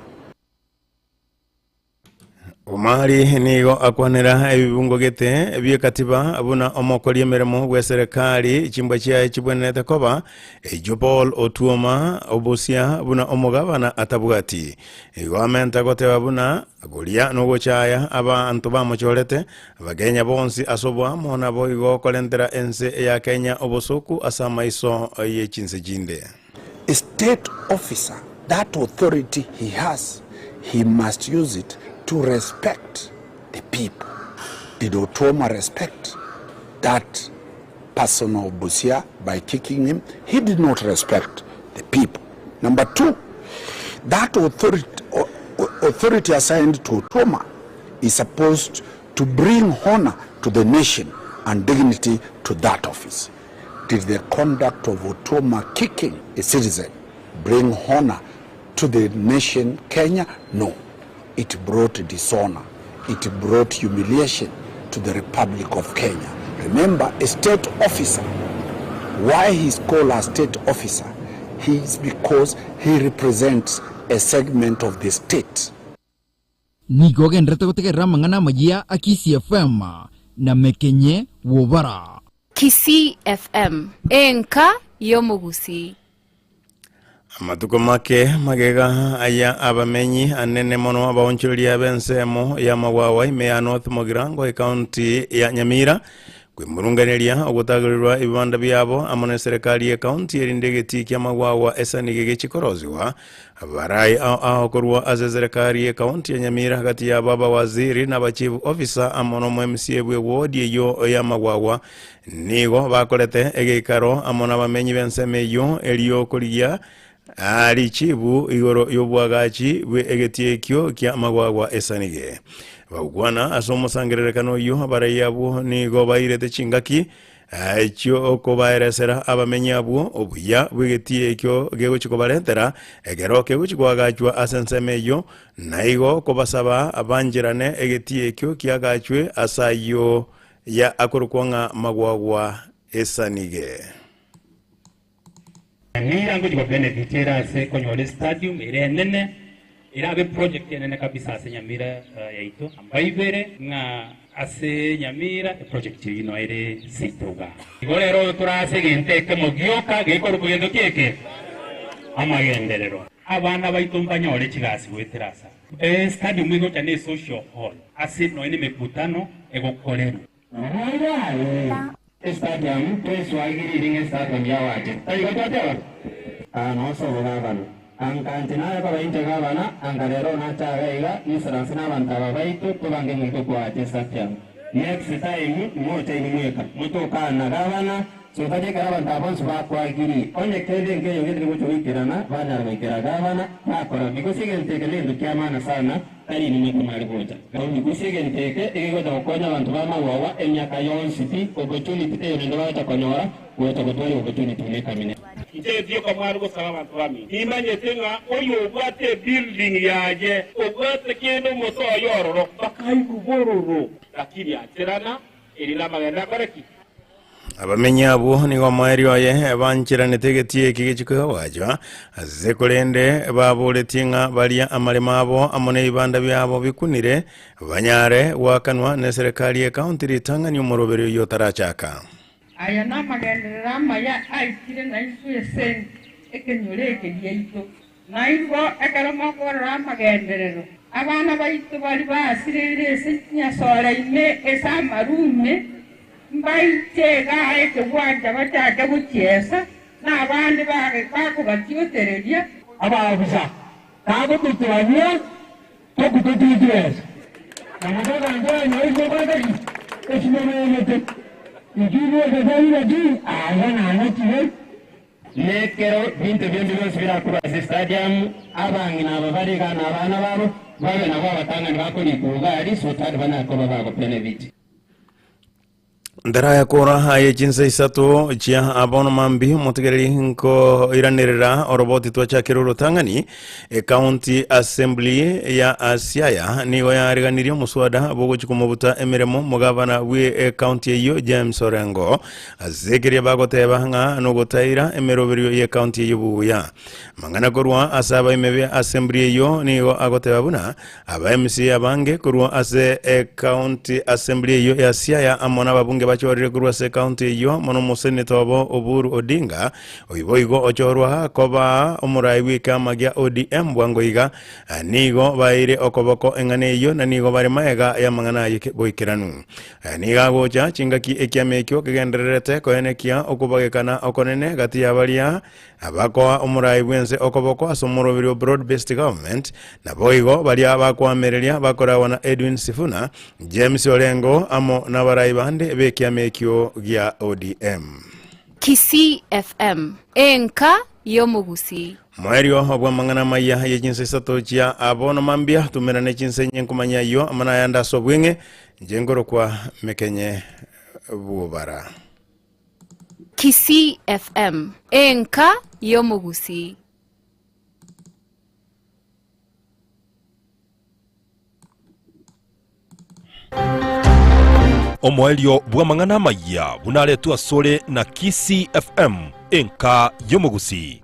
Omari nigo akwanera ebibungo gete bi'ekatiba buna omokori emeremo bw'eserekari chimbwa chiaye chibwenerete koba, echio Paul Otuoma obosia buna omogabana atabwati. Igo amenta goteba buna koria nogochaya abanto bamochorete, Abakenya bonsi ase oboamo naboigo korentera ense ya Kenya obosoku ase amaiso ye chinse chinde. A state officer, that authority he has, he must use it to respect the people. Did Otuoma respect that person of Busia by kicking him? He did not respect the people. Number two, that authority, authority assigned to Otuoma is supposed to bring honor to the nation and dignity to that office. Did the conduct of Otuoma kicking a citizen bring honor to the nation Kenya? No. It brought dishonor. It brought humiliation to the Republic of Kenya. Remember, a state officer, why he's called a state officer? He is because he represents a segment of the state. Nigo ogendererete gotegerera amang'ana amayia a Kisii FM na Mekenye Bw'obara. Kisii FM, enka y'omogusii. Amatuko make magega aya abamenyi anene mono abaonchoreria b'ensemo y'amagwawa ime ya North Mugirango ekaunti ya Nyamira kwemurunganeria ogotagererwa ebibanda biabo amo neserekari y'ekaunti erinde egetii ki'amagwawa esanige gechikorosiwa Abarai ao ao korwa ase eserekari y'ekaunti ya Nyamira gati yabo abawaziri na abachief officer amo nomo-MCA bw'ewodi eyio y'amagwagwa nigo bakorete egeikaro amo nabamenyi b'ensemo eyio erio korigia richibu igoro y'obwagachi bwe egetii ekio kia amagwagwa esanige. Bagokwana ase omosangererekano oyio abarai abwo nigo bairete chingaki Echio okobaeresera abamenyi abwo obuya bw'egetii ekio gegochia kobarentera, ekero kegochia koagachwa ase ensemo eyio, na igo kobasaba bancherane egetii ekio kiagachwe ase ayio ya akorokwa ng'a magwagwa esanige. Nyamira ngochia gobenefit ere ase konyora estadium ere enene, erabe project enene kabisa ase Nyamira yaito. Mbaibere ng'a ase Nyamira eproject eyio no ere seito igaa. Igo rero tore ase egento ekemo gioka gekorokwa gento ki eke? Amagenderero. Abana baito mbanyore chigasi goetera ase aya. Estadium egocha ne social hall ase nonya nemekutano egokorerwa. Estadium tweswagiriri ng'a estadium yawache. Taigo twateba? Aa nonsi obogabana. Anka inche naye koba inche gabana, anka rero nache iga iga, nisaranse nabanto aba baito, tobange ng'a ntokwache estadium. Next time moche inwe mweka, motokana gabana, sotache ekero abanto aba bonsi bakwagiri. Onye kende nkeiyo getari gocha goikerana, banyara goikera gabana, bakora. Because egento eke negento kia maana sana, Tari inwe mweka mware gocha. Gose egento eke egegocha gokonya abanto b'amagwagwa emiaka yonsi pi, opportunity teiyo naende bagocha konyora, gocha gotwara opportunity buna ekamine. Inche tioka mware gosaba abanto bamino. Nimanyete ng'a oyobwate ebuilding yaye, obwate kende omosoe ororo, bakaigwa bororo. Lakini ancherana, eri namagena akore ki? Abamenyi abwo nigo omoerio oye bancheranete egetii eki gechia koagachwa, ase korende baboretie ng'a baria amaremo abo amo nebibanda biabo bikunire, banyare goakanwa neserekari y'ekaunti ritang'ani omoroberi oyio otarachaka. Aya namagenderero amaya aikire naintwe ase ekenyoro eke giaito. Na igo ekero mokorora amagenderero, abana baito baria basireire ase chinyasore ime ase amaru ime, mbaiche igaa ekegwancha bachake gochiesa, na abande bakobachiotereria. Abaofisa bagototorania tokutotie chibesa, na motoganche onye oise okorete ki? Esinyamenyete. Inki inwe naki aiga nanachire. Nekero binto bionde bionsi birakorwe ase estadium, abang'ina aba bare igaa na abana babo, babe nabwo abatang'ani bakorikwa iga aria so that banyare koba bagobenefit. Ntarayakora aye chinsa isato chia bono mambia omotegereri nkoiranerera oroboti twachakire orotang'ani. Ecounty Assembly ya Siaya nigo yaariganirie omoswada bwogochia komobuta emeremo omogabana bwe ecounty eyio James Orengo Ase keria bagoteba ng'a nogotaira emeroberio y'ecounty eyio buya. Amang'ana korwa ase abaime be assembly eyio nigo agoteba buna aba MCA abange korwa ase ecounty assembly eyio ya Siaya amo nababunge bachorire korwa ase ecounty eyio amo nomoseneta obo Oburu Odinga oyio boigo ochorwa koba omorai bw'ekeama gia ODM bwango iga nigo baeire okoboko eng'ana eyio na nigo bare maega y'amang'ana aye boikeranu. Aya nigo agocha chingaki ekiama ekio kegendererete koenekia okobagekana okonene gati ya baria abakoa omorai bw'ense okoboko ase omoroberi o Broad Based Government, naboigo baria bakoamereria bakoragwa na Edwin Sifuna, James Orengo amo nabarai bande b'ekiama ekio gia ODM. Kisii FM, enka y'omogusii. Moerio bw'amang'ana amaya ye chinsa isato chia bono mambia, tumerane chinsa inye nkomanya ayio amo nayande ase obweng'e, Inche nkorokwa Mekenye bw'Obara. Kisii FM, enka y'omogusii. Omoerio bw'amang'ana amayia buna aretwe asore na Kisii FM, enka y'omogusii.